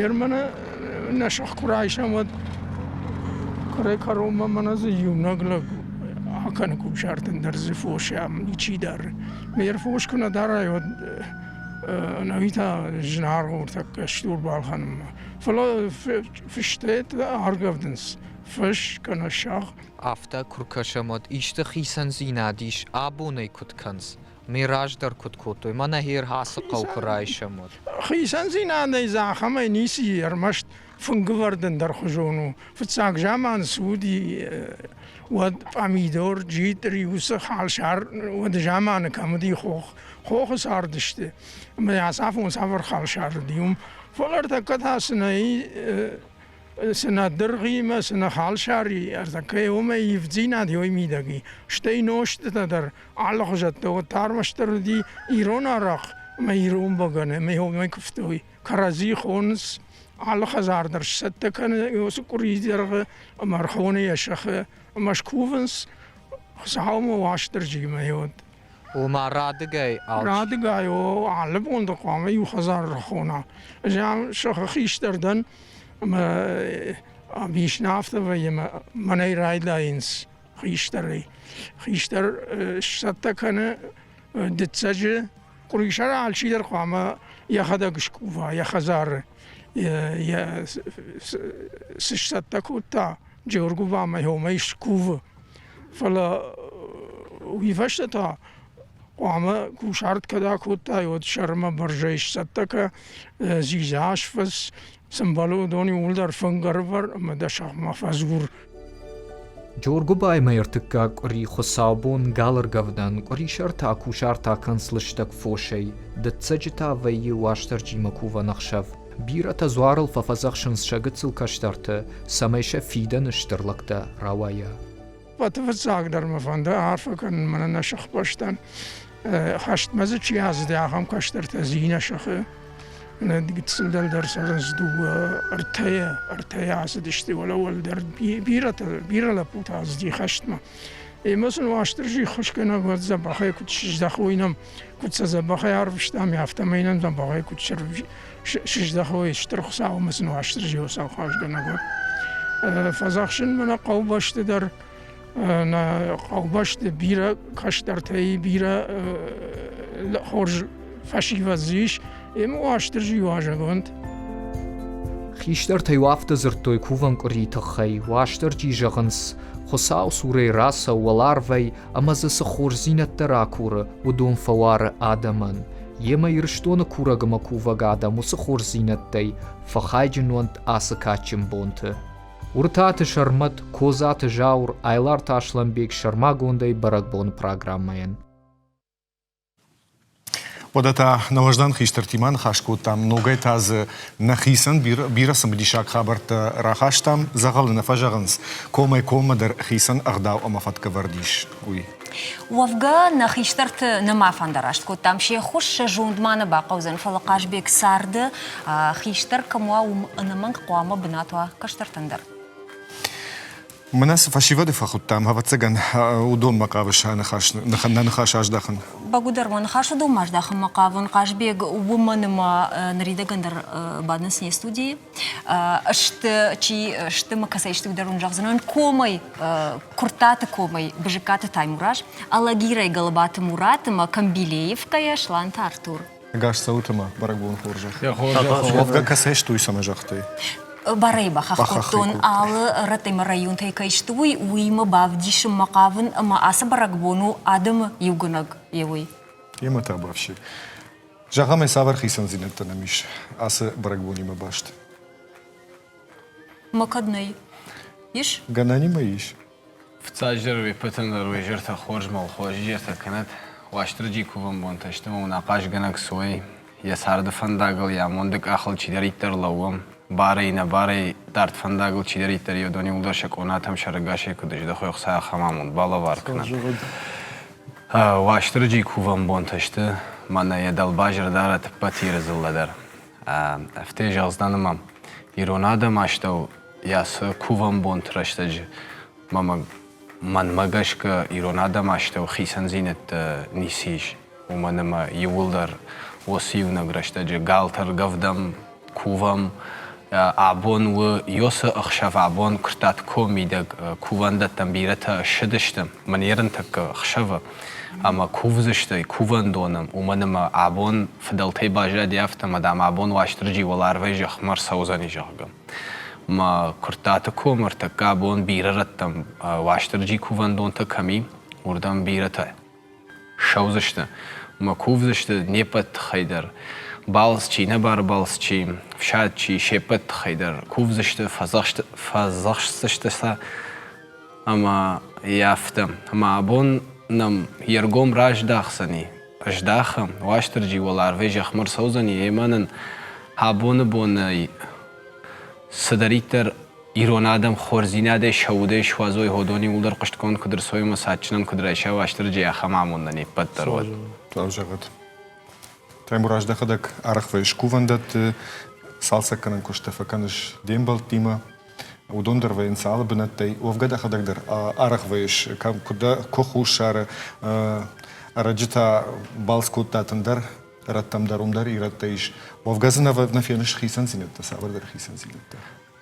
Ер мӕнӕ нӕ сых куы райсӕм, уӕд кӕрӕй-кӕронмӕ мӕнӕ дзы иунӕг лӕг акӕны кусарт, ӕндӕр дзы фос ам ничи дары. Ме рфос куы нӕ дарай, уӕд ӕнӕуи та зынаргъ у тӕккӕ стур балхӕнынмӕ. Фӕлӕ фыстӕ аргӕвдынц фыс кӕнӕ сӕгъ. Афтӕ куы ркӕсӕм, уӕд исты хицӕндзинад ис абонӕй куыд кӕнынц? Ме раздӕр куыд кодтой, мӕнӕ гъер ацы хъӕу куы райсӕм, уӕд. Хицӕндзинадӕй дзы ахӕмӕй ницы и, ӕрмӕст фынгывӕрд ӕндӕрхуызон у. Фыццаг заман цы уыди, уӕд пъамидор, джитъри, уыцы халсар уӕды заманы кӕм уыди хох, хохы цардысты. Ӕмӕ ацафон цавӕр халсар уыди, уым. Фӕлӕ ӕртӕккӕ та цы нӕ цы нӕ дыргъимӕ, цы нӕ халсари, ӕртӕккӕ уымӕй ивддзинад уый мидӕг и. Стӕй нозтытӕ дӕр алыхуызӕттӕ уӕд та ӕрмӕстдӕр уыди ирон арахъ ӕмӕ ирон бӕгӕны ӕмӕ уымӕй куывтой. Кӕрӕдзи хонынц, алы хӕдзар дӕр сцӕттӕ кӕны уыцы къуырийы дӕргъы ӕмӕ ӕрхоны йӕ сыхы ӕмӕ скувынц Хуыцаумӕ Уастырджимӕ уӕд. Ома радыгай алчи? Радыгай, о, алы бон дӕр хъуамӕ иу хӕдзар ӕрхона. Ӕз ам сыхы хистӕр дӕн ӕмӕ ам ис нӕ афтӕ вӕййы ӕмӕ мӕнӕй райдайынц. хистӕрӕй. Хистӕр сцӕттӕ кӕны дыццӕджы къуырисӕры алчидӕр хъуамӕ йӕхӕдӕг скува йӕ хӕдзары. Йӕ цы сцӕттӕ кодта Джеоргуыбамӕ, уымӕй скувы. Фӕлӕ уый фӕстӕ та хъуамӕ кусарт кӕд акодтай, уӕд сӕрмӕ бӕрзӕй сцӕттӕ кӕ, дзидза сфыц, цы мбӕлы, уыдон иууылдӕр фынг ӕрывӕр ӕмӕ дӕ сӕгъмӕ фӕдзур. Джоргуыбаймӕ ӕртыккаг къуыри хуыцаубон галӕргӕвдӕн, къуырисӕр та кусарт акӕнынц лыстӕг фосӕй, дыццӕджы та вӕййы Уастырджимӕ кувӕн ӕхсӕв. Бирӕтӕ дзуарыл фӕфӕдзӕхсынц сӕ гыццыл кӕстӕрты, цӕмӕй сӕ фидӕны стыр лӕгтӕ рауайа. Ӕппӕты фыццагдӕр мӕ фӕнды арфӕ кӕнын мӕнӕ нӕ сыхбӕстӕн. Хӕстмӕ дзы чи ацыди, ахӕм кӕстӕртӕ Зинӕ сыхы. Гыццыл дӕлдӕр цӕрынц дыууӕ, ӕртӕйӕ, ӕртӕйӕ ацыдысты, уӕлӕ уӕлдӕр бирӕтӕ, бирӕ лӕппутӕ ацыди хӕстмӕ. Ӕмӕ сын Уастырджи ххуысгӕнӕг уӕд дзӕбӕхӕй куыд сыздӕхой нӕм, куыд сӕ дзӕбӕхӕй арвыстам, афтӕмӕй нӕм дзӕбӕхӕй куыд сыздӕхой, Стыр Хуыцау ӕмӕ сын Уастырджи Хуыцау хӕрзгӕнӕг уӕд. Фӕдзӕхсын мӕ нӕ хъӕубӕсты дӕр, нӕ хъӕубӕсты бирӕ кӕстӕртӕй бирӕ хорз фӕсивӕд дзы ис, ӕмӕ Уастырджи уазӕгонд. Хистӕртӕ-иу афтӕ дзырдтой кувӕн къуырийы тыххӕй, Уастырджи зӕгъынц, Хуыцау сурӕй рацӕуы уӕларвӕй ӕмӕ дзы цы хорздзинӕдтӕ ракуры, уыдон фӕуары адӕмӕн. Йемӕ Ирыстоны курӕг ӕмӕ кувӕг адӕм уыцы хорздзинӕдтӕй фӕхайджын уӕнт ацы кадджын бонты. Уыртаты Сӕрмӕт, Козаты Зауыр, Айларты Аслӕнбег сӕрмагондӕй бӕрӕгбоны программӕйӕн. Уӕдӕ та нӕ уӕздан хистӕртимӕ ныхас кодтам, ногӕй та дзы нӕхицӕн бирӕ цымыдисаг хабӕрттӕ рахастам. Дзӕгъӕлы нӕ фӕзӕгъынц, комӕй коммӕ дӕр хицӕн ӕгъдау ӕмӕ фӕткӕвӕрд ис, уый. Уӕвгӕ, нӕ хистӕрты нӕма фӕндараст кодтам, се ххуыс сӕ зонд ма нӕ бахъӕудзӕн, фӕлӕ Хъазбег царды хистӕр кӕм уа, уым ӕнӕмӕнг хъуамӕ бынат уа кӕстӕртӕн дӕр. Мӕнӕ цы фӕсивӕды фӕхуыдтам, ӕвӕццӕгӕн, уыдонмӕ хъавыс нӕ ныхас аздахын? Бӕгуыдӕр, мӕ ныхас уыдонмӕ аздахынмӕ хъавын. Хъазбег, уымӕн ӕмӕ ныридӕгӕн дӕр бадынц не студийы. Сты, чи сты мӕ кӕцӕй сты, уый дӕр уын зӕгъдзынӕн. Комӕй, Куырттаты комӕй Бызыккаты Таймураз, Алагирӕй Голубаты Мурат ӕмӕ Камбилеевкӕйӕ Сланты Артур. Ӕгас цӕут ӕмӕ бӕрӕгбон хорзӕх. Уӕвгӕ кӕцӕй сты, уый цӕмӕ загътай? Барӕй бахахх кодтон, алы рӕттӕй мӕ районтӕй кӕй сты, уый, уыимӕ бавдисынмӕ хъавын ӕмӕ ацы бӕрӕгбон у адӕмы иугӕнӕг, еуый. Емӕ та бафси. Зӕгъӕм, цавӕр хицӕндзинӕдтӕ нӕм ис ацы бӕрӕгбонимӕ баст? Мӕ кӕд нӕй. Ис? Гӕнӕнимӕ ис. Фыццаджыдӕр уе ппӕтӕн дӕр уе зӕртӕ хорз мӕ хорз изӕртӕ кӕнӕд. Уастырджи кувӕн бонтӕ сты ӕмӕ уын ахъазгӕнӕг цой, йӕ царды фӕндагыл, йӕ амонды къахыл чидӕриддӕр лӕууы, барӕй, нӕбарӕй дард фӕндагыл чидӕриддӕр йӕ уыдон иууылдӕр сӕ къонатӕм сӕрӕгасӕй куыд здӕхой, Хуыцау ахӕм амонд балӕвар кӕнӕд. Уастырджи кувӕн бонтӕ сты, мӕнӕ йӕ дӕлбазыр дарӕт ӕппӕт Иры дзыллӕ дӕр. Афтӕ зӕгъдзынӕн ӕмӕ ирон адӕмы астӕу йӕ цы кувӕн бонты рӕстӕджы мӕнмӕ гӕсгӕ ирон адӕмы астӕу хицӕндзинӕдтӕ ницы ис, уымӕн ӕмӕ иууылдӕр уыцы иунӕг рӕстӕджы галтӕ ргӕвдӕм, кувӕм. Абон у Йосы ӕхсӕв, абон Куырттаты комы мидӕг кувӕндӕттӕм бирӕтӕ ссыдысты, мӕн ерын тӕккӕ ӕхсӕвы ӕмӕ кувдзысты кувӕндоны, уымӕн ӕмӕ абон фыдӕлтӕй баззади афтӕ, ӕмӕ дам абон Уастырджи уӕларвӕй зӕхмӕ ӕрцӕудзӕни, зӕгъгӕ. Мӕ Куырттаты комы ӕртӕккӕ абон бирӕ рӕттӕм Уастырджи кувӕндонтӕ кӕм и, уырдӕм бирӕтӕ ссӕудзысты мӕ кувдзысты не ппӕт тыххӕй дӕр. Балц чи, нӕбары балц чи, фсад чи, се ппӕт тыххӕй дӕр кувдзысты, фӕдзӕхсдзысты сӕ ӕмӕ йӕ афтӕ. Ӕмӕ абон нӕм йе ргом раздахдзӕни, ыздахы, Уастырджи уӕларвӕй зӕхмӕ рцӕудзӕни ӕмӕ нын абоны бонӕй цыдӕриддӕр ирон адӕм хорздзинадӕй сӕ удӕй суадзой, уыдон иууылдӕр хъуыстгонд куыд ӕрцӕуой ӕмӕ сӕ адджынӕн куыд райса Уастырджи, ахӕм амонд нын не ппӕт дӕр уӕд. Зӕгъӕд. Таймураз, дӕхӕдӕг арӕх вӕййыс кувӕндӕтты, цалцӕггӕнӕн куысттӕ фӕкӕныс де мбӕлттимӕ. Уыдон дӕр вӕййынц алы бынӕттӕй. Уӕвгӕ дӕхӕдӕг дӕр арӕх вӕййыс, кӕм куы дӕ, куы хуссары. Ӕрӕджы та балц кодтат ӕндӕр рӕттӕм дӕр, уым дӕр ирӕттӕ ис. Уӕвгӕ дзы нӕ феныс хицӕндзинӕдтӕ, цавӕрдӕр хицӕндзинӕдтӕ?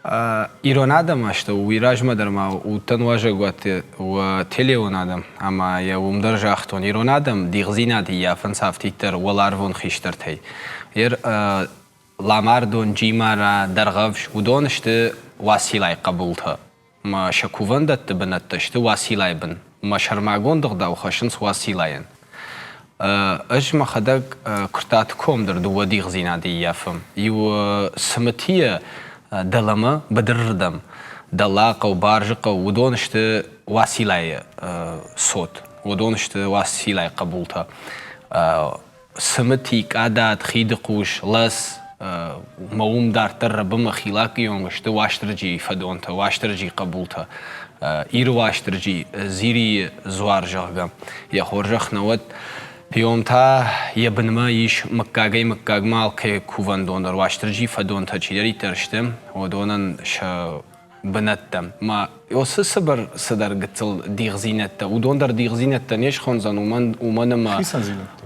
Ирон адӕм астӕу уый размӕ дӕр ма уыдтӕн уазӕгуаты телеон адӕм ӕмӕ йӕ уым дӕр загътон, ирон адӕм дихдзинад ӕййафынц афтиддӕр уӕларвон хистӕртӕй. Ер Ламардон, Джимара, Дӕргъӕвс, уыдон сты Уацилайы хъӕбултӕ. Мӕ сӕ кувӕндӕтты бынӕттӕ сты Уацилайы бын. Мӕ сӕрмагонд ӕгъдау хӕссынц Уацилайӕн. Ӕз мӕхӕдӕг Куырттаты ком дӕр дыууӕ дихдзинады ӕййафы. Иу Цымытийӕ дӕлӕмӕ, быдырырдӕм, Дӕллагхъӕу, Барзыхъӕу, уыдон сты Уацилайы цот, уыдон сты Уацилайы хъӕбултӕ. Цымыти, Къадат, Хидыхъус, Лӕц ма уым дарддӕр рӕбынмӕ Хилакъы онг сты Уастырджийы фӕдонтӕ, Уастырджийы хъӕбултӕ. Иры Уастырджи, Дзирийы дзуар, зӕгъгӕ, йӕ хорзӕх нӕ уӕд. Пион та йӕ бынмӕ ис мыггагӕй-мыггагмӕ алкӕй кувӕндон дӕр Уастырджийы фӕдонтӕ чидӕриддӕр сты, уыдонӕн сӕ бынӕттӕ. Ма уыцы цыбыр цыдӕр гыццыл дихдзинӕдтӕ, уыдон дӕр дихдзинӕдтӕ не схондзӕн, уымӕн, уымӕн ӕмӕ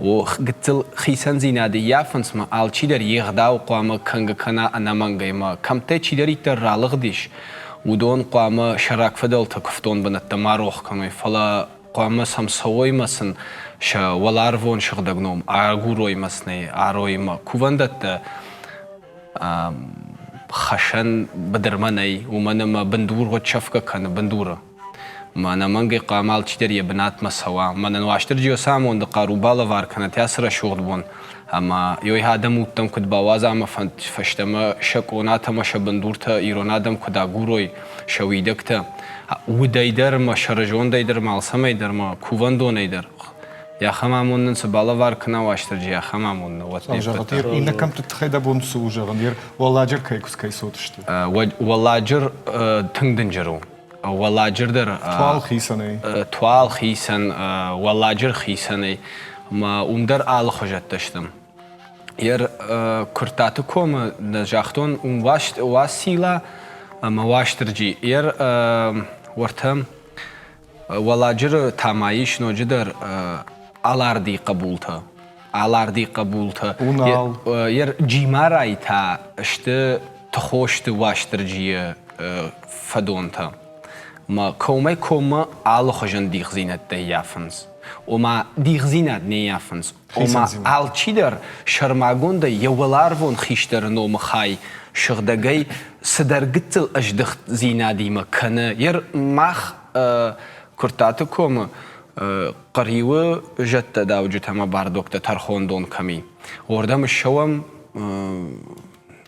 о, гыццыл хицӕндзинады ййафынц ма алчидӕр йе гъдау хъуамӕ кӕнгӕ кӕна ӕнӕмӕнгӕй ма кӕмттӕй чидӕриддӕр ралыгъдис, уыдон хъуамӕ сӕ рагфыдӕлты куывдон бынӕттӕ ма рох кӕной, фӕлӕ хъуамӕ сӕм цӕуой мӕ сын сӕ уӕларвон сыгъдӕг ном агурой мӕ сын арой мӕ кувӕндӕттӕ хӕсӕн быдырмӕ нӕй, уымӕн ӕмӕ бындургъуыд сӕфгӕ кӕны бындуры. Мӕ ӕнӕмӕнгӕй хъуамӕ алчидӕр йӕ бынатмӕ цӕуа. Мӕнӕн Уастырджи уыцы амонды хъару балӕвар кӕнӕд ацы рӕсугъд бон, ӕмӕ ёй адӕм удтӕм куыд бауадза ӕмӕ фӕстӕмӕ сӕ къонатӕ ӕмӕ сӕ бындуртӕ ирон адӕм куыд агурой, сӕ уидӕгтӕ, удӕй дӕр ӕмӕ сӕрызондӕй дӕр ӕмӕ алцӕмӕй дӕр ӕмӕ кувӕндонӕй дӕр. Ахӕм амонд нын цы балӕвар кӕна Уастырджи, ахӕм амонд нӕ уӕд не ппӕт дӕр. Иннӕ кӕмтты тыххӕй дӕ бон цы у зӕгъын? Уӕлладжыр кӕй куыдз кӕй цот сты? Уӕлладжыр тынг дынджыр у. Уӕлладжыр дӕр... Туал хицӕнӕй. Туал хицӕн, Уӕлладжыр хицӕнӕй. Ӕмӕ уым дӕр алыхуызӕттӕ сты. Ер Куырттаты комы загътон, уым Уацилла ӕмӕ Уастырджи. Ер уӕртӕ Уӕлладжыры та ма ис ноджыдӕр Алардийы хъӕбултӕ. Алардийы хъӕбултӕ. Унал. Джимарайы та сты Тыхосты Уастырджийы фӕдонтӕ. Мӕ комӕй-коммӕ алыхуызӕн дихдзинӕдтӕ ййафынц. Ома дихдзинад не ййафынц. Ома алчидӕр сӕрмагондӕй йӕ уӕларвон хистӕры номы хай сыгъдӕгӕй цыдӕр гыццыл ӕздыхтдзинадимӕ кӕны. Ер мах Куырттаты комы Хъӕриуы зӕдтӕ дауджытӕ ӕмӕ бардуӕгтӕ тӕрхондон кӕм и, уырдӕм ссӕуӕм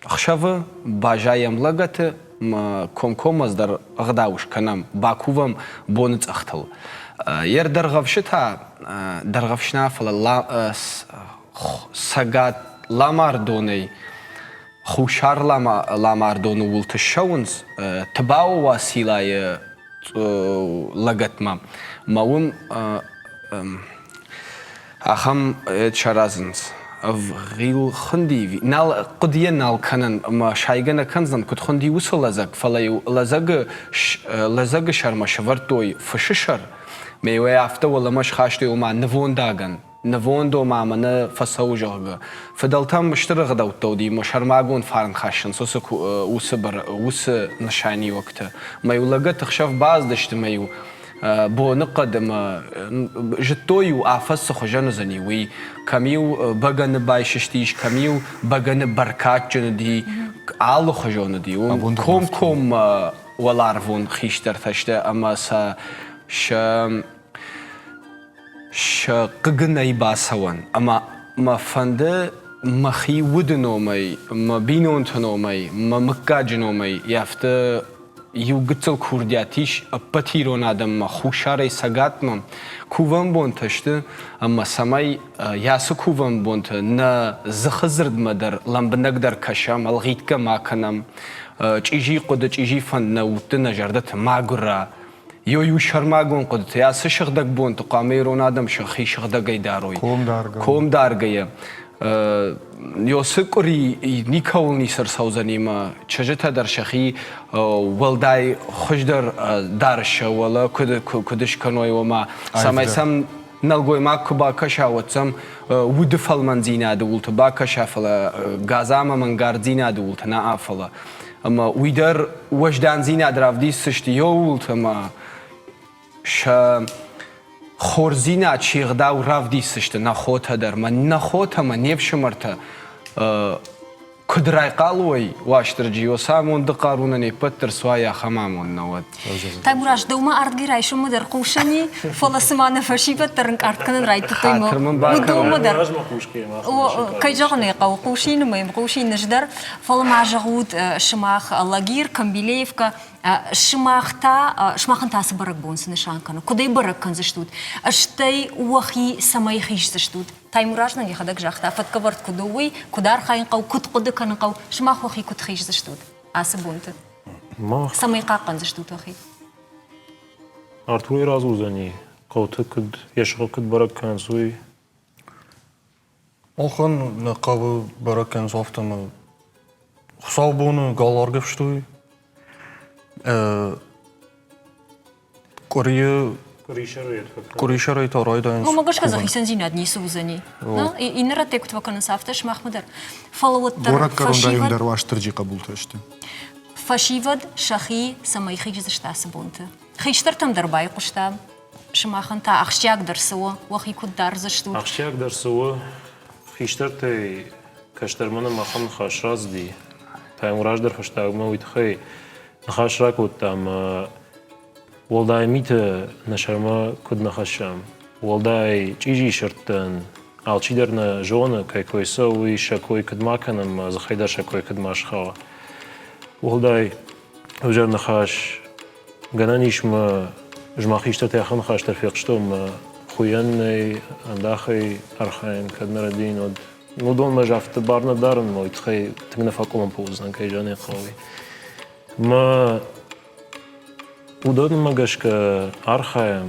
ӕхсӕвы, баззайӕм лӕгӕты мӕ комкоммӕ дӕр ӕгъдау скӕнӕм, бакувӕм боныцъӕхтыл. Ер Дӕргъӕвсы та, Дӕргъӕвс нӕ, фӕлӕ Цӕгат Ламардонӕй Хуссар Ламардоны уылты ссӕуынц Тыбауы Уацилайы лӕгӕтмӕ. Мӕ уым ахӕм саразынц. Ӕвгъил хуынди, нал хъуыдыйӕ нал кӕнын ӕмӕ сайгӕ нӕ кӕндзӕн, куыд хуынди уыцы лӕдзӕг, фӕлӕ-иу лӕдзӕгы, лӕдзӕгы сӕрмӕ сӕвӕрдтой фысы сӕр, ӕмӕ-иу ӕй афтӕ уӕлӕмӕ схастой, ома нывондагӕн. Нывонд ома мӕнӕ фӕцӕуы, зӕгъгӕ. Фыдӕлтӕм стыр ӕгъдӕуттӕ уыди ӕмӕ сӕрмагонд фарн хӕссынц уыцы, уыцы, уыцы нысаниуӕгтӕ. Мӕ-иу лӕгӕты хсӕв бацыдысты мӕ-иу боныхъӕд ӕмӕ зыдтой-иу афӕдз цы хуызӕн уыдзӕни, уый. Кӕм-иу бӕгӕны байсыстис, кӕм-иу бӕгӕны бӕркадджын уыди, алыхуызон уыди. Уым комкоммӕ уӕларвон хистӕртӕ сты ӕмӕ сӕ сӕ сӕ хъыгы нӕй бацӕуӕн ӕмӕ мӕ фӕнды мӕхи уды номӕй, мӕ бинонты номӕй, мӕ мыггаджы номӕй афтӕ иу гыццыл курдиат ис ӕппӕт ирон адӕммӕ хуссарӕй цӕгатмӕ. Кувӕн бонтӕ сты ӕмӕ цӕмӕй ацы кувӕн бонты нӕ дзыхы дзырдмӕ дӕр лӕмбынӕгдӕр кӕсӕм, ӕлгъитгӕ ма кӕнӕм, чъизи хъуыды, чъизи фӕнд нӕ удты, нӕ зӕрдӕты ма гуыра. Иу сӕрмагонд хъуыдытӕ ацы сыгъдӕг бонты хъуамӕ ирон адӕм сӕхи сыгъдӕгӕй дарой. Комдаргӕйӕ. Ёсы къуыри никӕуыл ницы ӕрцӕудзӕни ӕмӕ чызджытӕ дӕр сӕхи уӕлдай хуыздӕр дарыс сӕ уӕлӕ куыд скӕной, ома цӕмӕй сӕм нӕлгоймаг куы бакӕса, уӕд сӕм уды фӕлмӕндзинады уылты бакӕса, фӕлӕ гадза ӕмӕ мӕнгарддзинады уылты нӕ, фӕлӕ. Ӕмӕ уый дӕр уӕздандзинад равдисдзысты еууылты ӕмӕ сӕ хорздзинад се гъдау равдисдзысты нӕ хотӕ дӕр мӕ нӕ хотӕ мӕ не фсымӕртӕ куыд райхъал уой Уастырджи, уыцы амонды хъару нын не ппӕт дӕр суа ахӕм амонд нӕ уӕд. Таймураз, дӕумӕ ардгӕй райсоммӕ дӕр хъусӕн и, фӕлӕ цыма нӕ фӕсивӕд дӕр ӕнкъард кӕнын райдыдтой уыдонмӕ дӕр. Кӕй зӕгъын ӕй хъӕуы, хъусин ӕмӕ хъусин ӕз дӕр, фӕлӕ ма зӕгъут, сымах Лагир, Камбилеевка, сымах та, сымахӕн та цы бӕрӕгбон цы нысан кӕны, куыд ӕй бӕрӕг кӕндзыстут, стӕй уӕхи цӕмӕй хиздзыстут? Таймураз нын йӕхӕдӕг загъта, фӕткӕвӕрд куыд у, уый, куыд архайын хъӕуы, куыд хъуыды кӕнын хъӕуы, сымах уӕхи куыд хиздзыстут ацы бонты? Мах Цӕмӕй хъахъхъӕндзыстут уӕхи? Артурӕй радзурдзӕни, хъӕуты куыд, йӕ сыхы куыд бӕрӕг кӕнынц, уый. Махӕн нӕ хъӕуы бӕрӕг кӕнынц афтӕмӕй. Хуыцаубоны гал аргӕвстой. Къуырийы къуырисӕрӕй та райдайынц. Уымӕ гӕсгӕ дзы хицӕндзинад ницы уыдзӕни. Иннӕ рӕттӕй куыд фӕкӕнынц, афтӕ сымахмӕ дӕр. Фӕлӕ уӕддӕр Горӕтгӕрон район дӕр Уастырджи хъӕбултӕ сты. Фӕсивӕд сӕхи цӕмӕй хиздзысты ацы бонты? Хистӕртӕм дӕр байхъуыста. Сымахӕн та ахсджиагдӕр цы у? Уӕхи куыд дардзыстут? Ахсджиагдӕр цы у? Хистӕртӕй кӕстӕрмӕ нӕм ахӕм ныхас рацыди. Таймураз дӕр фӕстагмӕ уый тыххӕй ныхас ракодта ӕмӕ уӕлдай митӕ нӕ сӕрмӕ куыд нӕ хӕссӕм, уӕлдай чъизи сырдтӕн алчидӕр нӕ зоны, кӕй кой цӕуы, уый сӕ кой куыд ма кӕнӕм, ӕмӕ дзыхӕй дӕр сӕ кой куыд ма схауа. Уӕлдай ӕвзӕр ныхас гӕнӕн ис мӕ ӕз ма хистӕртӕй ахӕм ныхас дӕр фехъуыстон, мӕ хуыйӕн нӕй, ӕндахӕй архайын кӕд нӕ рӕдийын, уӕд уыдонмӕ ӕз афтӕ бар нӕ дарын, мӕ уый тыххӕй тынг нӕ фӕкъуылымпы уыдзынӕн, кӕй зӕгъын ӕй хъӕуы. Мӕ уыдонмӕ гӕсгӕ архайӕм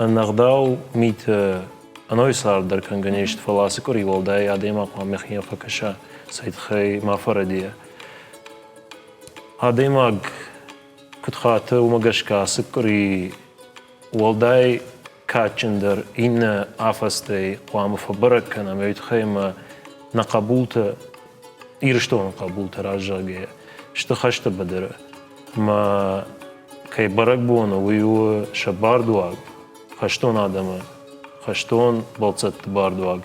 ӕнӕгъдау митӕ ӕнӕуи цард дӕр кӕнгӕ не сты, фӕлӕ ацы къуыри уӕлдай адӕймаг хъуамӕ йӕхимӕ фӕкӕса, цӕй тыххӕй ма фӕрӕдийа. Адӕймаг куыд хаты, уымӕ гӕсгӕ ацы къуыри уӕлдай кадджындӕр иннӕ афӕдзтӕй хъуамӕ фӕбӕрӕг кӕнӕм, уый тыххӕй ӕмӕ нӕ хъӕбултӕ, Ирыстоны хъӕбултӕ раззагӕй сты хӕсты быдыры. Ӕмӕ кӕй бӕрӕгбон у, уый у сӕ бардуаг, хӕстон адӕмы, хӕстон бӕлццӕтты бардуаг.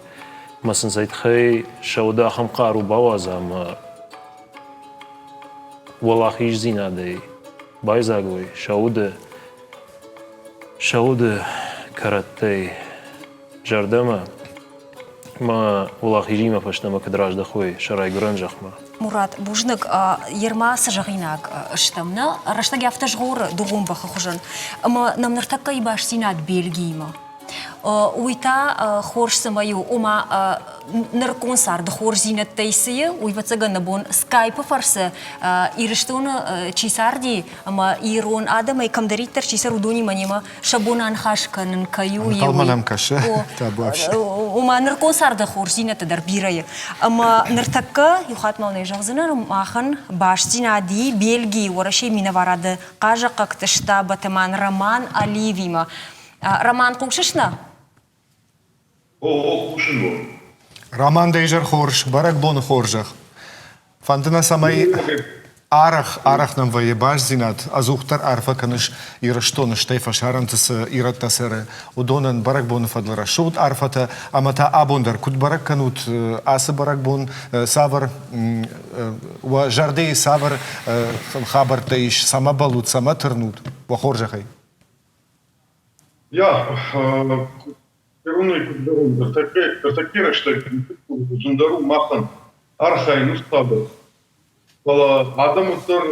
Ӕмӕ сын сӕ тыххӕй сӕ уды ахӕм хъару бауадза ӕмӕ уӕлахиздзинадӕй байдзаг уой сӕ уды, сӕ уды кӕрӕттӕй зӕрдӕмӕ ма уӕлахизимӕ фӕстӕмӕ куыд раздӕхой сӕ райгуырӕн зӕхмӕ. Мурат, бузныг. Ерма цы зӕгъинаг стӕм, нӕ рӕстӕг афтӕ згъоры дугъон бӕхы хуызӕн. Ӕмӕ нӕм ныртӕккӕйы бастдзинад Бельгиимӕ. Уый та хорз цӕмӕй у, ома нырыккон царды хорздзинӕдтӕй цы и, уый ӕвӕццӕгӕн нӕ бон скайпы фӕрцы Ирыстоны чи царди ӕмӕ ирон адӕмӕй кӕмдӕриддӕр чи цӕры, уыдонимӕ немӕ сӕ бон аныхас кӕнын кӕй у. Ӕнхъӕлмӕ нӕм кӕсы, Ома нырыккон царды хорздзинӕдтӕ дӕр бирӕ и. Ӕмӕ ныртӕккӕ, иу хатт ма нӕ зӕгъдзынӕн, махӕн бастдзинад и Бельгийы Уӕрӕсейы минӕварады хъазахъхъӕгты штабы атаман Роман Алиевимӕ. Роман, хъусыс нӕ? О, хъусын уӕ. Роман, дӕ изӕр хорз, бӕрӕгбоны хорзӕх. Фӕнды нӕ, цӕмӕй арӕх, арӕх нӕм вӕййы бастдзинад, ӕдзухдӕр арфӕ кӕныс Ирыстоны, стӕй фӕсарӕнты цы ирӕттӕ цӕры, уыдонӕн бӕрӕгбоны фӕдыл рӕсугъд арфӕтӕ ӕмӕ та абон дӕр куыд бӕрӕг кӕнут ацы бӕрӕгбон, цавӕр уӕ зӕрдӕйы цавӕр хабӕрттӕ ис, цӕмӕ бӕллут, цӕмӕ тырнут, уӕ хорзӕхӕй? Ja, иронӕй куыд зӕгъон, ныртӕккӕ рӕстӕг зындӕр у махӕн архайын уыцы хабар. Фӕлӕ адӕм уӕддӕр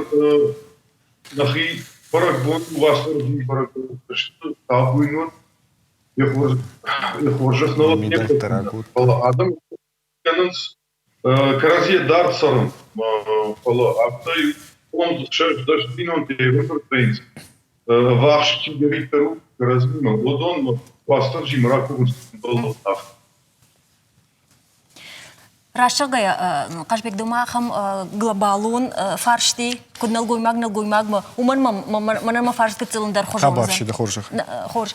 нӕхи бӕрӕгбон Уастырджийы бӕрӕгбон сты табуйнон, йӕ хорзӕх нӕ фӕлӕ адӕм кӕнынц Кӕрӕдзийӕ дард цӕрын, фӕлӕ афтӕ фондз-ссӕдз бинонтӕ ӕрӕмбырд вӕййынц. Ӕввахс чидӕриддӕр у кӕрӕдзимӕ, уыдонмӕ Уастырджимӕ ракувынц ӕмбӕлон афтӕ. Раст зӕгъгӕйӕ, Хъазбег, ды ма ахӕм глобалон фарсти, куыд нӕлгоймаг нӕлгоймагмӕ, уымӕн мӕнӕн мӕ фарст гыццыл ӕндӕр хуызон Хабар хорзӕх. Хорз.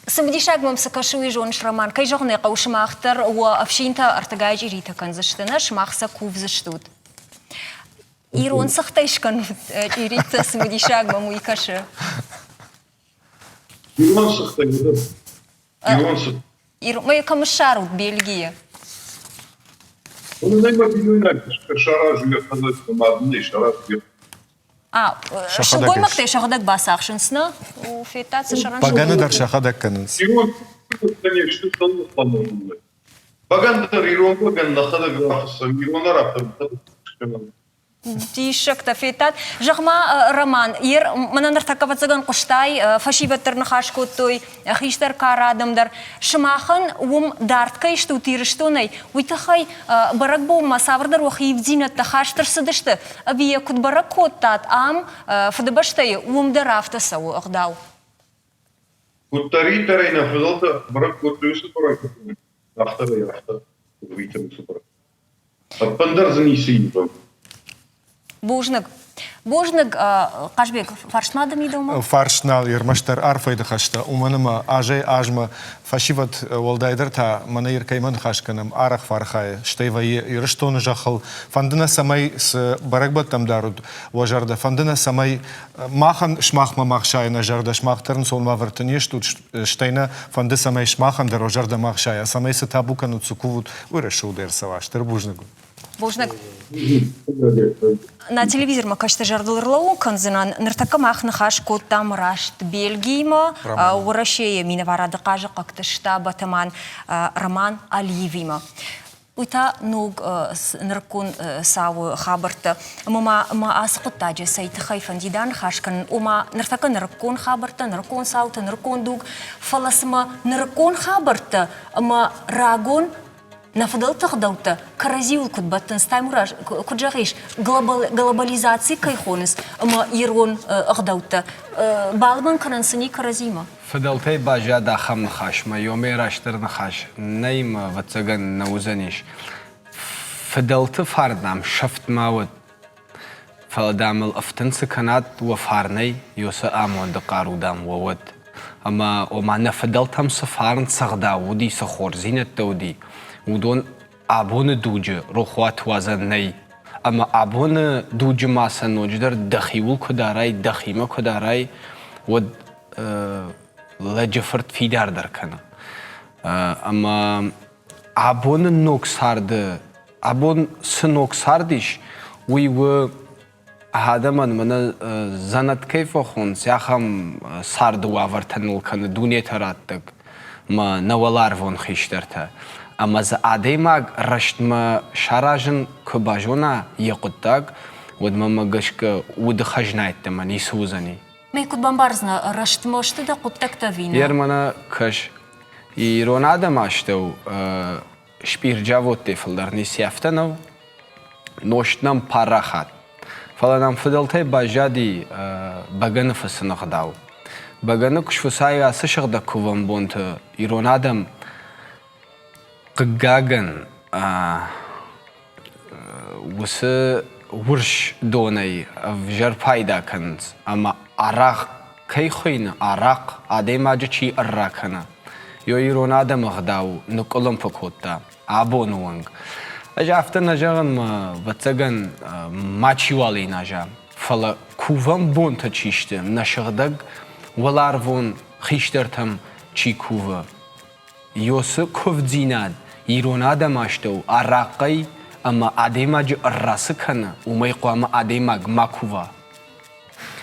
Цымыдисаг мӕм цы кӕсы, уый зоныс, Роман. Кӕй зӕгъын ӕй хъӕуы, сымах дӕр уӕ ӕфсинтӕ ӕртыгай чъиритӕ кӕндзысты, нӕ сымах сӕ кувдзыстут. Ирон цыхтӕй скӕнут чъиритӕ, цымыдисаг мӕм уый кӕсы. Ирон цыхтӕй, ирон цыхт. Ир, кӕм ссарут Бельгийы? Уымӕй мӕ бинойнаг саразы йӕхӕдӕг, мад ын ӕй саразы. А, сылгоймӕгтӕ сӕхӕдӕг бацахсынц, нӕ? Федтат цы сӕрӕн Бӕгӕны дӕр сӕхӕдӕг кӕнынц. Ирон не сты Бӕгӕн дӕр ирон бӕгӕн нӕхӕдӕг рафыссӕм, ирон арахъхъ нӕхӕдӕг скӕнӕм. Диссӕгтӕ федтат. Зӕгъ-ма, Роман, ер мӕнӕ ныртӕккӕ ӕвӕццӕгӕн хъуыстай, фӕсивӕд дӕр ныхас кодтой, хистӕр кары адӕм дӕр. Сымахӕн уым дард кӕй стут Ирыстонӕй, уый тыххӕй бӕрӕгбонмӕ цавӕрдӕр уӕхи ивддзинӕдтӕ хаст ӕрцыдысты, ӕви йӕ куыд бӕрӕг кодтат ам, Фыдыбӕстӕйы, уым дӕр афтӕ цӕуы ӕгъдау? Куыддӕриддӕрӕй нӕ фыдӕлтӕ бӕрӕг кодтой уыцы бӕрӕгбон, афтӕ афтӕ уыцы бӕрӕг. Ӕппындӕр дзы ницы ивы. Бузныг. Бузныг, Хъазбег, фарст ма дӕм и дӕумӕ? Фарст нал, ӕрмӕстдӕр арфӕйы ныхӕстӕ, уымӕн ӕмӕ азӕй-азмӕ фӕсивӕд, уӕлдайдӕр та мӕнӕ кӕимӕ ныхас кӕнӕм, арӕх фӕархайы, стӕй вӕййы Ирыстоны зӕххыл. Фӕнды нӕ, цӕмӕй цы бӕрӕгбӕттӕм дарут уӕ зӕрдӕ, фӕнды нӕ, цӕмӕй махӕн сымахмӕ ма хсайа нӕ зӕрдӕ, сымах дӕр ӕнцон уавӕрты не стут, стӕй нӕ фӕнды, цӕмӕй сымахӕн дӕр уӕ зӕрдӕ ма хсайа, цӕмӕй цы табу кӕнут, цы кувут, уый рӕсугъд ӕрцӕуа. Стыр бузныг уын. Бузныг. Нӕ телевизормӕ кӕсты зӕрдыл ӕрлӕууын кӕндзынӕн. Ныртӕккӕ мах ныхас кодтам раст Бельгиимӕ, Уӕрӕсейы минӕварады хъазахъхъӕгты штаб атаман Роман Алиевимӕ. Уый та ног нырыккон цауы хабӕрттӕ. Ӕмӕ ма мӕ ацы хъуыддаджы цӕй тыххӕй фӕндид аныхас кӕнын, ома ныртӕккӕ нырыккон хабӕрттӕ, нырыккон цаутӕ, нырыккон дуг, фӕлӕ цымӕ нырыккон хабӕрттӕ ӕмӕ рагон нӕ фыдӕлты ӕгъдӕуттӕ кӕрӕдзиуыл куыд бӕттынц, Таймураз, куыд зӕгъис, глобализаци кӕй хонынц ӕмӕ ирон ӕгъдӕуттӕ балымӕн кӕнын цы ни кӕрӕдзимӕ? Фыдӕлтӕй баззад ахӕм ныхас, мӕ ёмӕ растдӕр ныхас нӕй мӕ, ӕвӕццӕгӕн, нӕ уыдзӕнис. Фыдӕлты фарн дам сӕфт ма уӕд, фӕлӕ дам ыл ӕфтын цы кӕнат уӕ фарнӕй, ёсы амонды хъару дам уӕ уӕд. Ӕмӕ ома нӕ фыдӕлтӕм цы фарн цы ӕгъдау уыди, цы хорздзинӕдтӕ уыди, уыдон абоны дуджы рохуат уадзӕн нӕй. Ӕмӕ абоны дуджы ма сӕ ноджыдӕр дӕхиуыл куы дарай, дӕхимӕ куы дарай, уӕд лӕджы фырт фидардӕр кӕны. Ӕмӕ абоны ног царды, абон цы ног цард ис, уый у адӕмӕн мӕнӕ дзӕнӕт кӕй фӕхонынц, ахӕм царды уавӕртӕ ныл кӕны дунетӕ раттӕг мӕ нӕ уӕларвон хистӕртӕ. Ӕмӕ дзы адӕймаг рӕстмӕ саразын куы базона йӕ хъуыддаг, уӕд мӕмӕ гӕсгӕ уды хӕзна йеддӕмӕ ницы уыдзӕни. Мӕ куыд бамбардзынӕ, рӕстмӕ сты дӕ хъуыддӕгтӕ ӕви нӕ? Ер мӕнӕ кӕс, ирон адӕм астӕу спъирджаводтӕй фылдӕр не сӕфтӕ нӕу, нозт нӕм парахат. Фӕлӕ нӕм фыдӕлтӕй баззади бӕгӕны фыцыны ӕгъдау. Бӕгӕны куы сфыцай ацы сыгъдӕг кувӕн бонты ирон адӕм, хъыгагӕн, уыцы урс донӕй ӕвзӕр пайда кӕнынц ӕмӕ арахъ кӕй хуыйны, арахъ адӕймаджы чи ӕрра кӕны, йӕ ирон адӕмы ӕгъдау ныкъкъуылымпы кодта абоны онг. Ӕз афтӕ нӕ зӕгъын, мӕ ӕвӕццӕгӕн, мачиуал иназа, фӕлӕ кувӕн бонтӕ чи сты, нӕ сыгъдӕг уӕларвон хистӕртӕм чи кувы, Ёсы куывддзинад ирон адӕмы астӕу арахъхъӕй ӕмӕ адӕймаджы ӕрра цы кӕны, уымӕй хъуамӕ адӕймаг ма кува.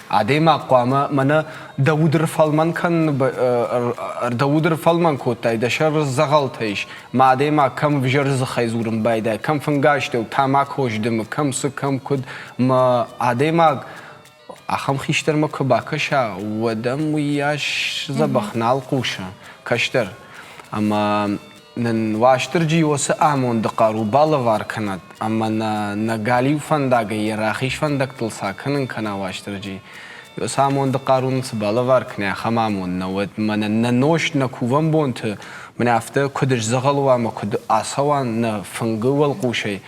Адӕймаг хъуамӕ мӕнӕ дӕ уд ӕрфӕлмӕн кӕныны дӕ уд ӕрфӕлмӕн кодтай, дӕ сӕр дзӕгъӕлтӕ ис, мӕ адӕймаг кӕм ӕвзӕр дзыхӕй дзурын байдайы, кӕм фынгастӕу тамако сдымы, кӕм цы, кӕм куыд, мӕ адӕймаг ахӕм хистӕрмӕ куы бакӕса, уӕд ӕм уыйас дзӕбӕх нал хъусы кӕстӕр. Ӕмӕ нын Уастырджи уыцы амонды хъару балӕвар кӕнӕд ӕмӕ нӕ нӕ галиу фӕндагӕй йӕ рахиз фӕндӕгтыл цы акӕнын кӕна Уастырджи, уыцы амонды хъару нын цы балӕвар кӕна, ахӕм амонд нӕ уӕд. Мӕнӕ нӕ нозт, нӕ кувӕн бонты мӕнӕ афтӕ куыд сдзӕгъӕл уа ӕмӕ куыд ацӕуа нӕ фынгы уӕлхъусӕй,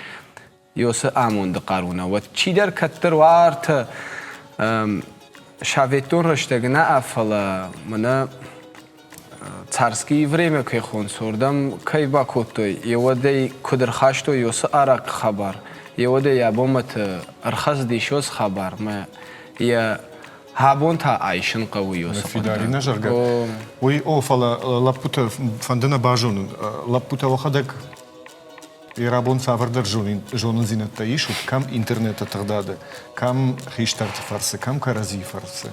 Ёсы амонды хъару нӕ уӕд чидӕр кӕддӕр уартӕ советон рӕстӕг нӕ, фӕлӕ мӕнӕ царские время кӕй хонынц, уырдӕм кӕй бакодтой, еуӕдӕй куыд ӕрхастой ёсы арахъхъы хабар. Еуӕдӕй абонмӕты ӕрхӕцыдис уыцы хабар, мӕ йӕ абон та айсын хъӕуы уыцы Фидари нӕ зӕгъгӕ. Уый о, фӕлӕ лӕппутӕ фӕнды нӕ базонын. Лӕппутӕ уӕхӕдӕг йӕ рабон цавӕрдӕр зонындзинӕдтӕ исут, кӕм интернеты тыгъдады, кӕм хистӕрты фӕрцы, кӕм кӕрӕдзийы фӕрцы.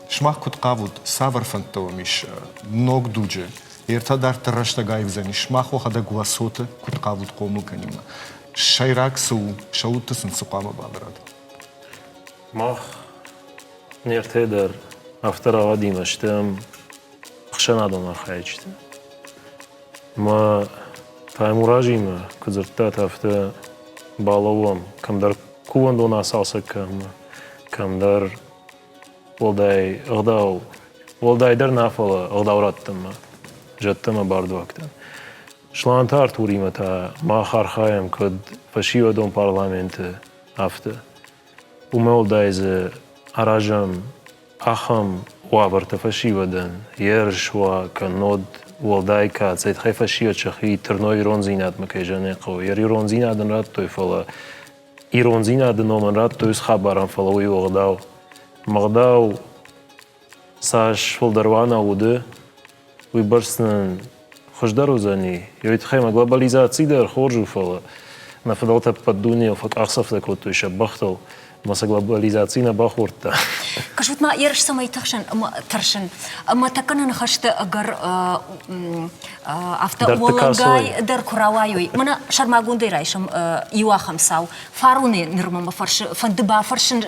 Сымах куыд хъавут, цавӕр фӕндтӕ уӕм ис ног дуджы? Ӕртӕ дарддӕр рӕстӕг аивдзӕнис, сымах уӕхӕдӕг уӕ цоты куыд хъавут хъомыл кӕнинмӕ? Сӕйраг цы у, сӕ удты сын цы хъуамӕ бавӕрат? Мах не ртӕ дӕр афтӕ рауадимӕ стӕм ӕхсӕнадон архайджытӕ. Мӕ Таймуразимӕ куыд дзырдтат, афтӕ балӕууӕм кӕмдӕр кувӕндон ацалцӕг кӕнынмӕ, кӕмдӕр уӕлдай ӕгъдау, уӕлдайдӕр нӕ, фӕлӕ ӕгъдау раттынмӕ, зӕдтӕ ӕмӕ бардуӕгтӕн. Сланты Артуримӕ та мах архайӕм куыд фӕсивӕдон парламенты, афтӕ. Уымӕ уӕлдай дзы аразӕм ахӕм уавӕртӕ фӕсивӕдӕн, ерыс уа, кӕннод уӕлдай кӕцӕй тыххӕй фӕсивӕд сӕхи тырной ирондзинадмӕ кӕй зӕгъын хъӕуы. Йӕ ирондзинад ын радтой, фӕлӕ ирондзинады номӕн радтой уыцы хабарӕн, фӕлӕ уый у ӕгъдау. Ӕгъдау цас фылдӕр уа нӕ уды, уыйбӕрц нын хуыздӕр уыдзӕни. Уый тыххӕй ма глобализаци дӕр хорз у, фӕлӕ нӕ фыдӕлтӕ ӕппӕт дунейыл фӕкъахдзӕфтӕ кодтой сӕ бӕхтыл, ӕмӕ сӕ глобализаци нӕ бахордта. Кӕсут ма, ерыс цӕмӕй тыхсын ӕмӕ тӕрсын. Ӕмӕ тӕккӕ нӕ ныхӕсты ӕгӕр афтӕ уӕлӕнгай дӕр куы рауайой. Мӕнӕ сӕрмагондӕй райсӕм иу ахӕм цау. Фароны нырмӕ мӕ фӕрсы, фӕнды бафӕрсын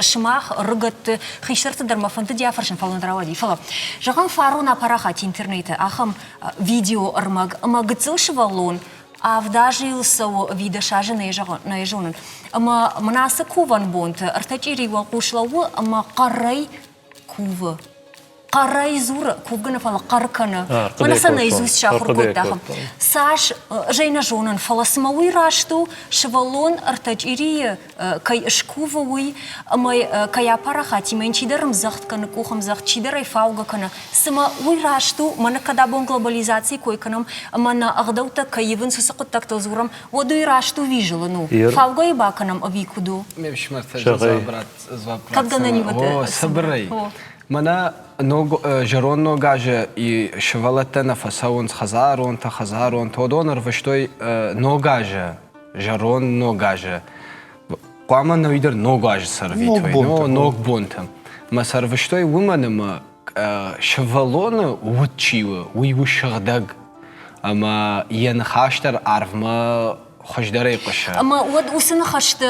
сымах, ӕрыгӕтты, хистӕрты дӕр мӕ фӕндыди афӕрсын, фӕлӕ нӕ рауади. Фӕлӕ, зӕгъӕм, фарон апарахат интернеты ахӕм видеоӕрмӕг ӕмӕ гыццыл сывӕллон авд азы йыл цӕуы ӕви дӕс азы нӕ зонын. Ӕмӕ мын ацы кувӕн бонты ӕртӕ чъирийы уӕлхъус лӕууы ӕмӕ хъӕрӕй кувы. Хъӕрӕй дзуры, кувгӕ нӕ, фӕлӕ хъӕр кӕны. Мӕнӕ сӕ наизусть сахуыр кодта ахӕм. Цас, ӕз ӕй нӕ зонын, фӕлӕ цымӕ уый раст у, сывӕллон ӕртӕ чъирийы кӕй скувы, уый, ӕмӕ кӕй апарахатимӕ йын чидӕр ӕмдзӕгъд кӕны, къухӕмдзӕгъд, чидӕр ӕй фаугӕ кӕны. Цымӕ уый раст у, мӕнӕ кӕд абон глобализацийы кой кӕнӕм ӕмӕ нӕ ӕгъдӕуттӕ кӕй ивынц, уыцы хъуыддӕгтыл дзурӕм, уӕд уый раст у ӕви зылын у? Фаугӕ йӕ бакӕнӕм ӕви куыд у? Ме фсымӕртӕ дзуапп О, цыбырӕй. Мӕнӕ ног зӕронд ног азы сывӕллӕттӕ нӕ фӕцӕуынц хӕдзаронтӕ, хӕдзаронтӕ. Уыдон ӕрвыстой ног азы, зӕронд ног азы. Хъуамӕ нӕуи дӕр ног азы сӕрвитой, ног бонты. Мӕ сӕрвыстой уымӕн ӕмӕ сывӕллоны уд чи у, уый у сыгъдӕг. Ӕмӕ йӕ ныхас дӕр арвмӕ хуыздӕрӕй хъуысы. Ӕмӕ уӕд уыцы ныхӕсты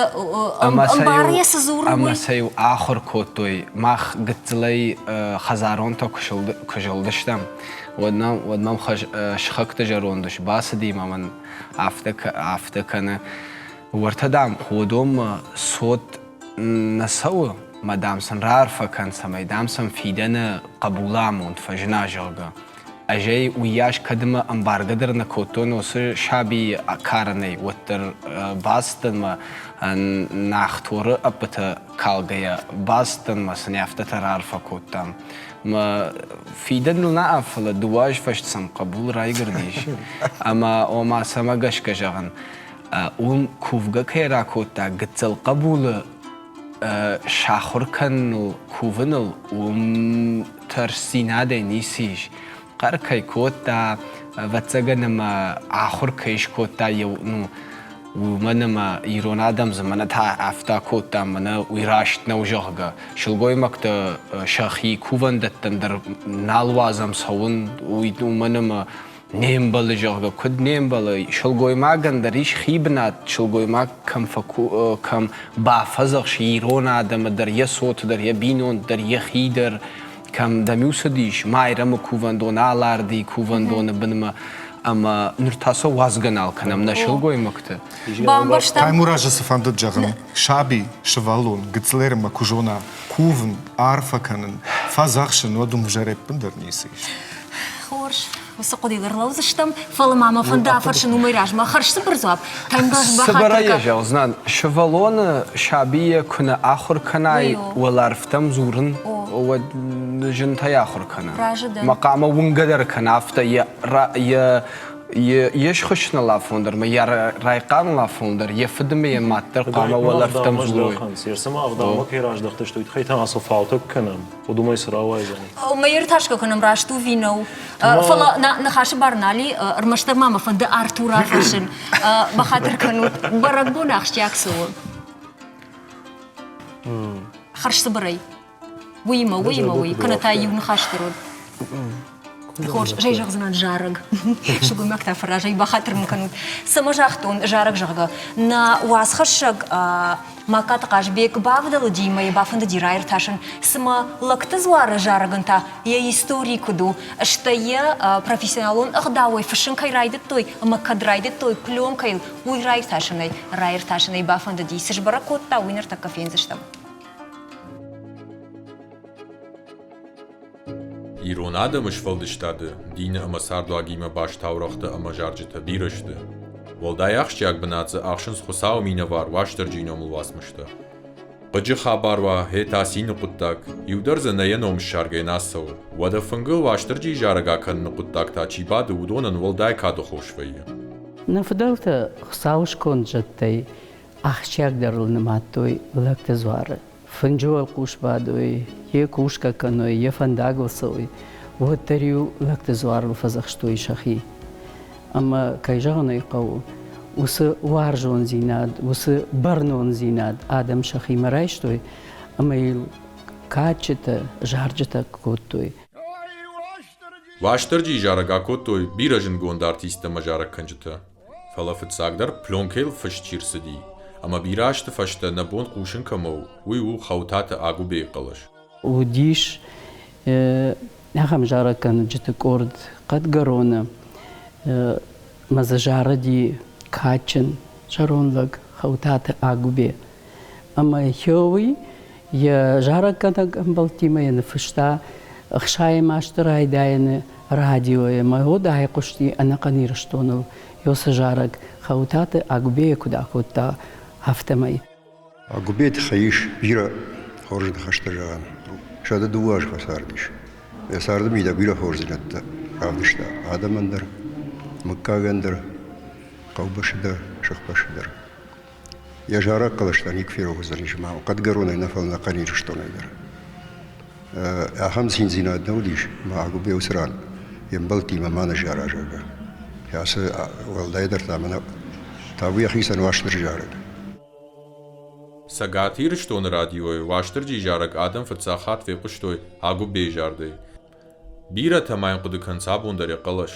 ӕмбары йӕ цы дзуры, Ӕмӕ сӕ-иу ахуыр кодтой. Мах гыццылӕй хӕдзаронтӕ куы зылдыстӕм, уӕд нӕм, уӕд мӕм сыхӕгты зӕронд ус бацыди ӕмӕ мын афтӕ, афтӕ кӕны. Уӕртӕ, дам, уыдонмӕ цот нӕ цӕуы, мӕ, дам, сын раарфӕ кӕн, цӕмӕй, дам, сӕм фидӕны хъӕбулы амонд фӕзына, зӕгъгӕ. Ӕз ӕй уыйас кӕдмӕ ӕмбаргӕ дӕр нӕ кодтон уыцы сабийы карӕнӕй, уӕддӕр бацыдтӕн мӕ Нахторы ӕппытӕ калгӕйӕ бацыдтӕн мӕ сын афтӕтӕ раарфӕ кодтам. Мӕ фидӕныл нӕ, фӕлӕ дыууӕ азы фӕстӕ сӕм хъӕбул райгуырдис. Ӕмӕ ома цӕмӕ гӕсгӕ зӕгъын, уым кувгӕ кӕй ракодта гыццыл хъӕбулы сахуыр кӕныныл, кувыныл, уым тӕрсдзинадӕй ницы ис. Хъӕр кӕй кодта, ӕвӕццӕгӕн ӕмӕ ахуыр кӕй скодта, ну, уымӕн ӕмӕ ирон адӕм дзы мӕнӕ та афтӕ кодта, мӕнӕ уый раст нӕу, зӕгъгӕ. Сылгоймӕгтӕ сӕхи кувӕндӕттӕм дӕр нал уадзӕм цӕуын, уый уымӕн ӕмӕ не мбӕлы, зӕгъгӕ, куыд не мбӕлы. Сылгоймагӕн дӕр ис хи бынат, сылгоймаг кӕм, фӕку, кӕм бафӕдзӕхсы ирон адӕмы дӕр, йӕ цоты дӕр, йӕ бинонты дӕр, йӕхи дӕр, кӕм дӕм-иу цыдис Майрӕмы кувӕндон, Алардыйы кувӕндоны бынмӕ, ӕмӕ ныр та сӕ уадзгӕ нал кӕнӕм нӕ сылгоймӕгты. Бамбӕрстам. Таймуразы цы фӕндыд зӕгъын, саби, сывӕллон, гыццылӕрмӕ куы зона кувын, арфӕ кӕнын, фӕдзӕхсын, уӕд уым ӕвзӕр ӕппындӕр ницы ис. Хорз, уыцы хъуыдыйыл ӕрлӕудзыстӕм, фӕлӕ ма мӕ фӕнды афӕрсын уымӕй размӕ хӕрзцыбыр дзуапп. Таймураз Цыбырӕй йӕ зӕгъдзынӕн, сывӕллоны сабийӕ куы нӕ ахуыр кӕнай уӕлӕрвтӕм дзурын, уӕд зынтӕй ахуыр кӕны. Разы дӕн. Мӕ хъамӕ уынгӕ дӕр кӕна, афтӕ йӕ йӕ Йе схуыссыныл афон дӕр ма йӕ райхъалыл афон дӕр йӕ фыды ӕмӕ йӕ мад дӕр хъуамӕ уӕлӕрвтӕм дзурой. Цымӕ ӕгъдаумӕ кӕй раздӕхтысты, уый тыххӕй та цы фаутӕ кӕнӕм, уӕд уымӕй цы рауайдзӕни? Мӕ иртасгӕ кӕнӕм, раст у ви нӕу. Фӕлӕ ныхасы бар нал и, ӕрмӕстдӕр ма мӕ фӕнды Артур афӕрсын. Бахатыр кӕнут, бӕрӕгбон ахсджиаг цы у? Хӕрзцыбырӕй. Уыимӕ, уыимӕ, уый, кӕнӕ та иу ныхас дӕр уыд. Хорз, зӕй зӕгъдзынӕн зарӕг. Сылгоймӕгтӕ фӕразӕй бахатыр мын кӕнут. Цӕмӕ загътон зарӕг, зӕгъгӕ, нӕ уацхӕссӕг Магкаты Хъазбег бавдӕлыди ӕмӕ йӕ бафӕндыди раиртасын, цымӕ лӕгты дзуары зарӕгӕн та йӕ истори куыд у, стӕй йӕ профессионалон ӕгъдауӕй фыссын кӕй райдыдтой ӕмӕ кӕд райдыдтой пленкӕйыл, уый раиртасынӕй, раиртасынӕй бафӕндыди. Цы сбӕрӕг кодта, уый ныртӕккӕ фендзыстӕм. Ирон адӕмы сфӕлдыстады, дины ӕмӕ цардуагимӕ баст таурӕгътӕ ӕмӕ зарджытӕ бирӕ сты. Уӕлдай ахсджиаг бынат дзы ахсынц Хуыцауы минӕвар Уастырджийы номыл уацмыстӕ. Хъыджы хабар уа, гъе та цины хъуыддаг, иу дӕр дзы нӕ йӕ ном ссаргӕ нӕ цӕуы. Уӕдӕ фынгыл Уастырджийы зарӕг акӕныны хъуыддаг та чи бады, уыдонӕн уӕлдай кады хос вӕййы. Нӕ фыдӕлтӕ Хуыцауы сконд зӕдтӕй ахсджиагдӕрыл нымадтой лӕгты дзуары. Фынджы уӕлхъус бадой, йе кусгӕ кӕной, йе фӕндагыл цӕуой, уӕддӕр-иу лӕгты дзуарыл фӕдзӕхстой сӕхи. Ӕмӕ, кӕй зӕгъын ӕй хъӕуы, уыцы уарзондзинад, уыцы бӕрнондзинад адӕм сӕхимӕ райстой ӕмӕ йыл кадджытӕ, зарджытӕ кодтой. Уастырджийы зарӕг акодтой бирӕ зындгонд артисттӕ ӕмӕ зарӕггӕнджытӕ. Фӕлӕ фыццагдӕр пленкӕйыл фыст чи рцыди, ӕмӕ бирӕ азты фӕстӕ нӕ бон хъусын кӕмӕ у, уый у Хӕутаты Агуыбейы хъӕлӕс. Уыдис ахӕм зарӕггӕнджыты къорд Хъӕдгӕроны ӕмӕ дзы зарыди кадджын зӕронд лӕг Хӕутаты Агуыбе. Ӕмӕ уый йӕ зарӕггӕнӕг ӕмбӕлттимӕ йӕ ныффыста ӕхсайӕм азты райдайӕны радиойы ӕмӕ уӕд айхъуысти ӕнӕхъӕн Ирыстоныл уыцы зарӕг Хӕутаты Агуыбейы куыд акодта, афтӕмӕй. Агуыбейы тыххӕй ис бирӕ хорз ныхӕстӕ зӕгъӕн. 102 азы фӕцардис. Йӕ царды мидӕг бирӕ хорздзинӕдтӕ равдыста адӕмӕн дӕр, мыггагӕн дӕр, хъӕубӕсты дӕр, сыхбӕсты дӕр. Йӕ зарӕг хъӕлӕстӕ никуы ферох уыдзӕнис ӕмӕ хъӕдгӕронӕй нӕ, фӕлӕ ӕнӕхъӕн Ирыстонӕй дӕр. Ахӕм циндзинад нӕ уыдис, ӕмӕ Агуыбе уыцы ран йе мбӕлттимӕ ма ныззара, зӕгъгӕ. Ацы уӕлдайдӕр та мӕнӕ табу йӕхицӕн Уастырджи зарӕг. Цӕгат Ирыстоны радиойы Уастырджи зарӕг адӕм фыццаг хатт фехъуыстой Агуыбейы зардӕй. Бирӕтӕ ма йын хъуыды кӕнынц абон дӕр йӕ хъӕлӕс.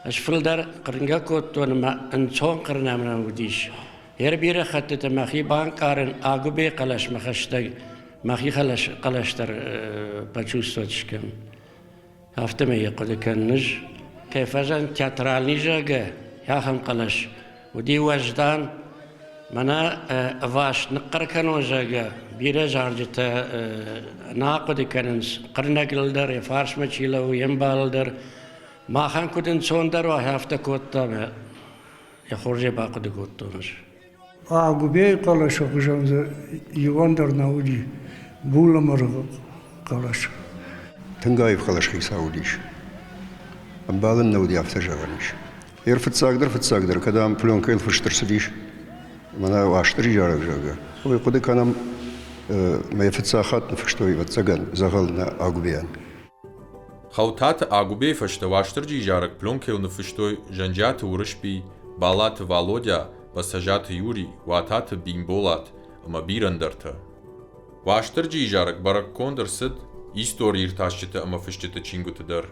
Ӕз фылдӕр хъырнгӕ кодтон ӕмӕ ӕнцон хъырнӕн уыдис. Йе бирӕ хӕттыты мӕхи банкъарын Агуыбейы хъӕлӕсмӕ хӕстӕг, мӕхи хъӕлӕс дӕр почувствовать скӕн. Афтӕмӕй йӕ хъуыды кӕнын ӕз. Кӕй фӕзӕн театральный, зӕгъгӕ, ахӕм хъӕлӕс уыди уӕздан. Мӕнӕ ӕваст ныхъхъӕр кӕнон, зӕгъгӕ, бирӕ зарджытӕ нӕ ахъуыды кӕнынц. Хъырнӕгыл дӕр, йӕ фарсмӕ чи лӕууы, йе мбалыл дӕр. Махӕн куыд ӕнцондӕр уа, афтӕ кодтам, йӕ хорзӕй бахъуыды кодтон ӕз. Агуыбейы хъӕлӕсы хуызӕн дзы иуӕн дӕр нӕ уыди булӕмӕргъы хъӕлӕс. Тынг аив хъӕлӕс хицау уыдис. Ӕмбал ын нӕ уыди, афтӕ зӕгъӕн ис. Ӕрфыццагдӕр фыццагдӕр, кӕд ам пленкӕйыл фыст ӕрцыдис, мӕнӕ Уастырджи зарӕг, зӕгъгӕ, уый хъуыды кӕнӕм, мӕ фыццаг хатт ныффыстой, ӕвӕццӕгӕн, дзӕгъӕл нӕ Агуыбейӕн. Хӕутаты Агуыбейы фӕстӕ Уастырджийы зарӕг пленкӕйыл ныффыстой Зӕнджиаты Уырысби, Балаты Валодя, Бӕцӕзаты Юри, Уататы Бимболат ӕмӕ бирӕ ӕндӕртӕ. Уастырджийы зарӕг бӕрӕггонд ӕрцыд истори иртасджыты ӕмӕ фысджыты чингуыты дӕр.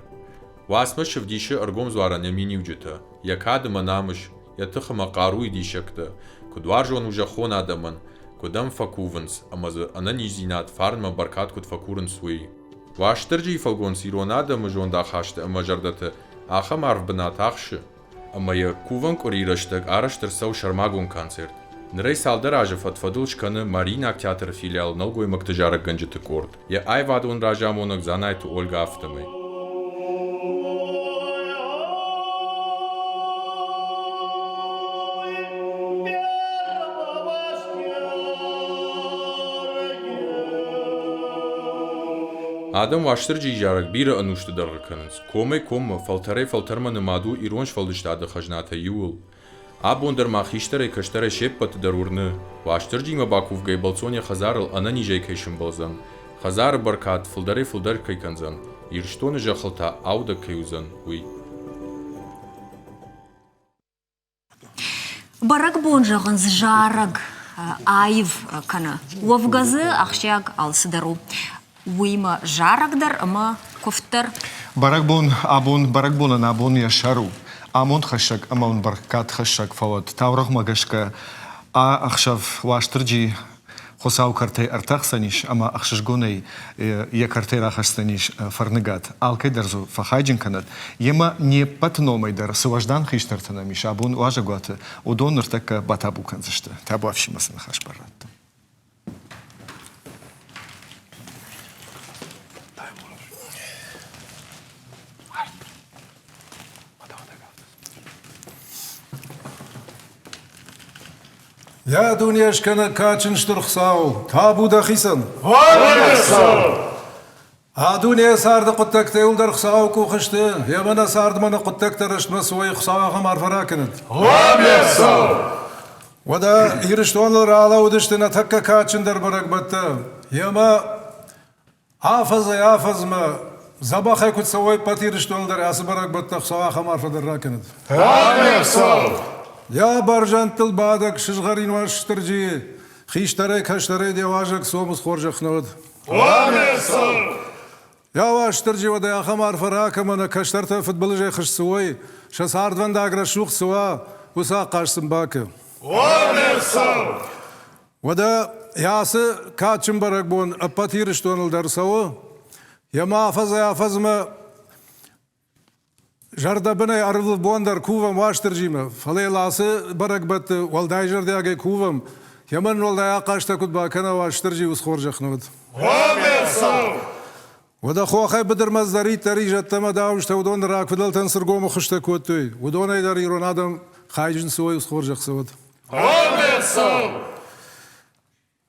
Уацмыс ӕвдисы ӕргом дзуарӕн йӕ миниуджытӕ, йӕ кад ӕмӕ намыс, йӕ тых ӕмӕ хъаруйы диссӕгтӕ, куыд уарзон у зӕххон адӕмӕн, куыд ӕм фӕкувынц ӕмӕ дзы ӕнӕниздзинад, фарнмӕ бӕркад куыд фӕкурынц, уый. Уастырджийы фӕлгонц ирон адӕмы зондахасты ӕмӕ зӕрдӕты ахӕм арф бынат ахсы, ӕмӕ йӕ кувӕн къуырийы рӕстӕг арӕзт ӕрцӕуы сӕрмагонд концерт. Нырӕй цалдӕр азы фӕд-фӕдыл скӕны Мариинаг театры филиал нӕлгоймӕгты зарӕггӕнджыты къорд, йӕ аивадон разамонӕг Дзанайты Ольгӕ афтӕмӕй. Адӕм Уастырджийы зарӕг бирӕ ӕнусты дӕргъы кӕнынц, комӕй-коммӕ, фӕлтӕрӕй-фӕлтӕрмӕ нымад у ирон сфӕлдыстады хӕзнатӕй иуыл. Абон дӕр ма хистӕрӕй-кӕстӕрӕй се ппӕты дӕр уырны, Уастырджимӕ бакувгӕйӕ бӕлццон йӕ хӕдзарыл ӕнӕнизӕй кӕй сӕмбӕлдзӕн, хӕдзары бӕркад фылдӕрӕй-фылдӕр кӕй кӕндзӕн, Ирыстоны зӕххыл та аудӕг кӕй уыдзӕн, уый. Бӕрӕгбон зӕгъынц зарӕг аив кӕны. Уӕвгӕ дзы ахсджиаг алцыдӕр у. Уыимӕ зарӕг дӕр ӕмӕ куывд дӕр. Бӕрӕгбон абон бӕрӕгбонӕн абон йӕ сӕр у. Амондхӕссӕг ӕмӕ уын бӕркадхӕссӕг фӕуӕд. Таурӕгъмӕ гӕсгӕ а ӕхсӕв Уастырджи Хуыцау кӕртӕй ӕртӕхдзӕнис ӕмӕ ӕхсызгонӕй йӕ кӕртӕй рахӕсдзӕнис фӕрныгад. Алкӕй дӕр дзы фӕхайджын кӕнӕд. Йемӕ не ппӕт номӕй дӕр цы уӕздан хистӕртӕ нӕм ис абон уазӕгуаты, уыдон ныртӕккӕ батабу кӕндзысты. Табуафсимӕ цы ныхас бар радтон. Йӕ дунескӕнӕг кадджын Стыр Хуыцау, табу дӕхицӕн! А дуне царды хъуыддӕгтӕ иуылдӕр Хуыцауы къухы сты, ӕмӕ нӕ цардмӕ нӕ хъуыддӕгтӕ рӕстмӕ цы уой, Хуыцау ахӕм арфӕ ракӕнӕд. Уӕдӕ Ирыстоныл ралӕууыдысты нӕ тӕккӕ кадджындӕр бӕрӕгбӕттӕ, ӕмӕ Афӕдзӕй-афӕдзмӕ дзӕбӕхӕй куыд цӕуой ӕппӕт Ирыстоны дӕр ацы бӕрӕгбӕттӕ Хуыцау ахӕм арфӕ дӕр ракӕнӕд. Йӕ бӕрзӕндтыл бадӕг сызгъӕрин Уастырджи, хистӕрӕй-кӕстӕрӕй де уазӕг Сомыс хорзӕх нӕ уыд. Йӕ Уастырджи уӕдӕ ахӕм арфӕ ракӕ ӕмӕ нӕ кӕстӕртӕ фыдбылызӕй хызт цы уой, сӕ цардвӕндаг рӕсугъд цы уа, уыцы ахъаз сын бакӕ. Уӕдӕ йӕ ацы кадджын бӕрӕгбон ӕппӕт Ирыстоныл дӕр цӕуы. Йемӕ афӕдзӕй-афӕдзмӕ зӕрдӕбынӕй ӕрвылбон дӕр кувӕм Уастырджимӕ, фӕлӕ йыл ацы бӕрӕгбӕтты уӕлдай зӕрдиагӕй кувӕм, йемӕ нын уӕлдай ахъазтӕ куыд бакӕна Уастырджи, уыцы хорзӕх нӕ уыд. Уӕдӕ хохӕй быдырмӕ цыдӕриддӕр изӕдтӕ ӕмӕ дауджытӕ уыдон рагфыдӕлтӕн цы ргомы хуызтӕ кодтой, уыдонӕй дӕр ирон адӕм хайджын цы уой, уыцы хорзӕх цы уыд.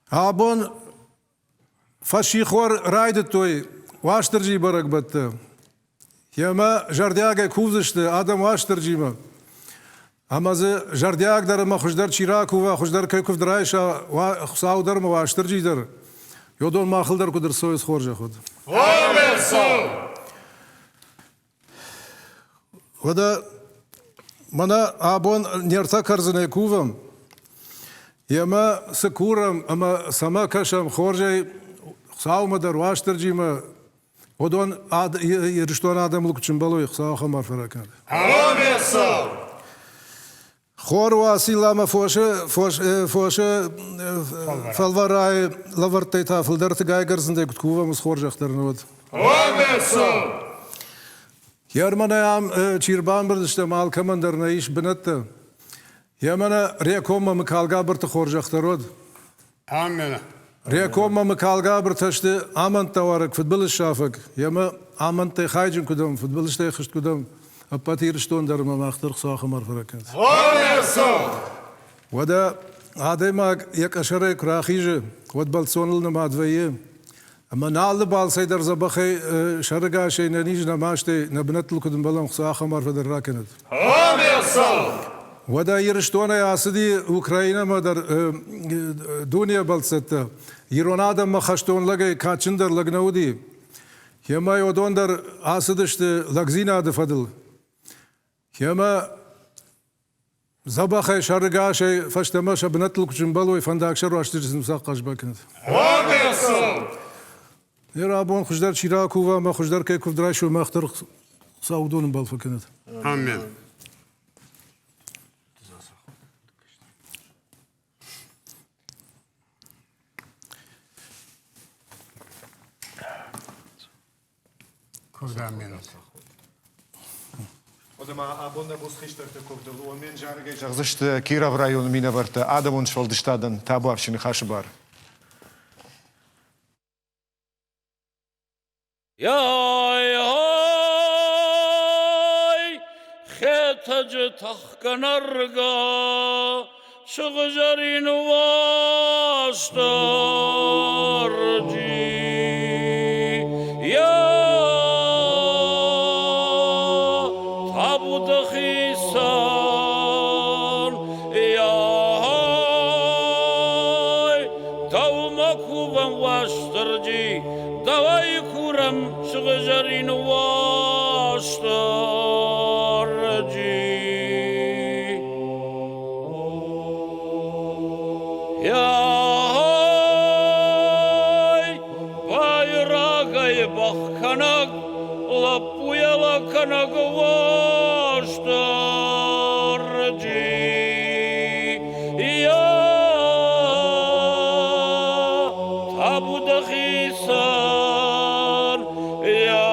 Абон фӕссихор райдыдтой Уастырджийы бӕрӕгбӕттӕ. Йемӕ зӕрдиагӕй кувдзысты адӕм Уастырджимӕ. Ӕмӕ дзы зӕрдиагдӕр ӕмӕ хуыздӕр чи ракува, хуыздӕр кӕй куывд райса, Хуыцау дӕр ӕмӕ Уастырджи дӕр, уыдон махыл дӕр куыд ӕрцӕуой, хорзӕх уӕд. Уӕдӕ мӕнӕ абон не ртӕ кӕрдзынӕй кувӕм, йемӕ цы курӕм ӕмӕ цӕмӕ кӕсӕм хорзӕй Хуыцаумӕ дӕр, Уастырджимӕ, уыдон Ирыстоны адӕмыл куы сӕмбӕлой, Хуыцау ахӕм арфӕ ракӕнӕд. Хор Уацилла ӕмӕ фосы, фосы фӕлвӕрайы лӕвӕрттӕй та фылдӕр тыгайгӕрдзынтӕй куыд кувӕм, уыцы хорзӕх дӕр нӕ уыд. Ерманӕй ам чи рбамбырд стӕм, алкӕмӕн дӕр нӕ ис бынӕттӕ. Емӕнӕ Рекоммӕ Мыкалгабырты хорзӕх дӕр уыд. Аммен. Рекоммӕ Мыкалгабыртӕ сты амӕндтӕуарӕг фыдбылыз сафӕг. Емӕ амӕндтӕй хайджын куыд ӕм, фыдбылызтӕй хызт куыд ӕм, ӕппӕт Ирыстон дӕр ӕмӕ мах дӕр Хуыцау ахӕм арфӕ ракӕнӕд. Уӕдӕ адӕймаг йӕ къӕсӕрӕй куы рахизы, уӕд бӕлццоныл нымад вӕййы. Ӕмӕ нӕ алы балцӕй дӕр дзӕбӕхӕй, сӕрыгасӕй, нӕ низ, нӕ мастӕй нӕ бынӕттыл куыд ӕмбӕлӕм, Хуыцау ахӕм арфӕ дӕр ракӕнӕд. Уӕдӕ Ирыстонӕй ацыди Украинӕмӕ дӕр дуне бӕлццӕттӕ. Ирон адӕммӕ хӕстон лӕгӕй кадджындӕр лӕг нӕ уыди. Йемӕ уыдон дӕр ацыдысты лӕгдзинады фӕдыл. Йемӕ дзӕбӕхӕй, сӕрыгасӕй фӕстӕмӕ сӕ бынӕттыл куы сӕмбӕлой, фӕндагсӕр Уастырджи сын сахъаз бакӕнӕд. Ныр абон хуыздӕр чи ракува ӕмӕ хуыздӕр кӕй куывд райсой, мах дӕр Хуыцау уыдоны бал фӕкӕнӕд. Амен. Уӕдӕ абон нӕ буц хистӕрты куывдыл уомен зарӕгӕй зӕгъдзысты Кировы районы минӕвӕрттӕ адӕмон сфӕлдыстадӕн табуафси ныхасы бар. Ай-ай, Хетӕджы тӕхгӕ-нӕргӕ, сыгъзӕрин Уастырджи. дӕм сыгъзӕрин Уастырджи. Ай, байрагӕй бӕхкӕнӕг, лӕппуйӕ лӕгкӕнӕг Уастырджи. Йа, табу дӕхицӕн, Йа,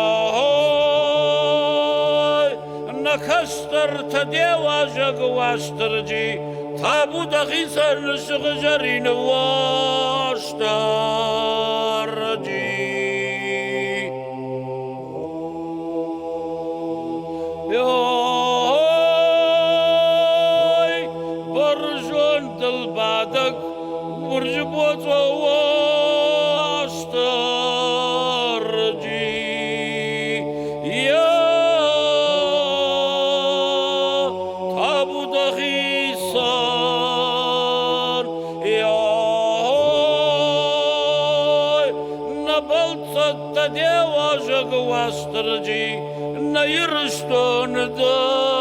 нӕ кӕстӕртӕ де уазӕг Уастырджи, табу дӕхицӕн сыгъзӕрин Уастырджи. Ой, бӕрзондыл бадӕг уырзыбоцъо Уастырджи. Йа, табу дӕхицӕн, Ой, нӕ бӕлццӕттӕ де уазӕг Уастырджи, нӕ Ирыстоны дӕ.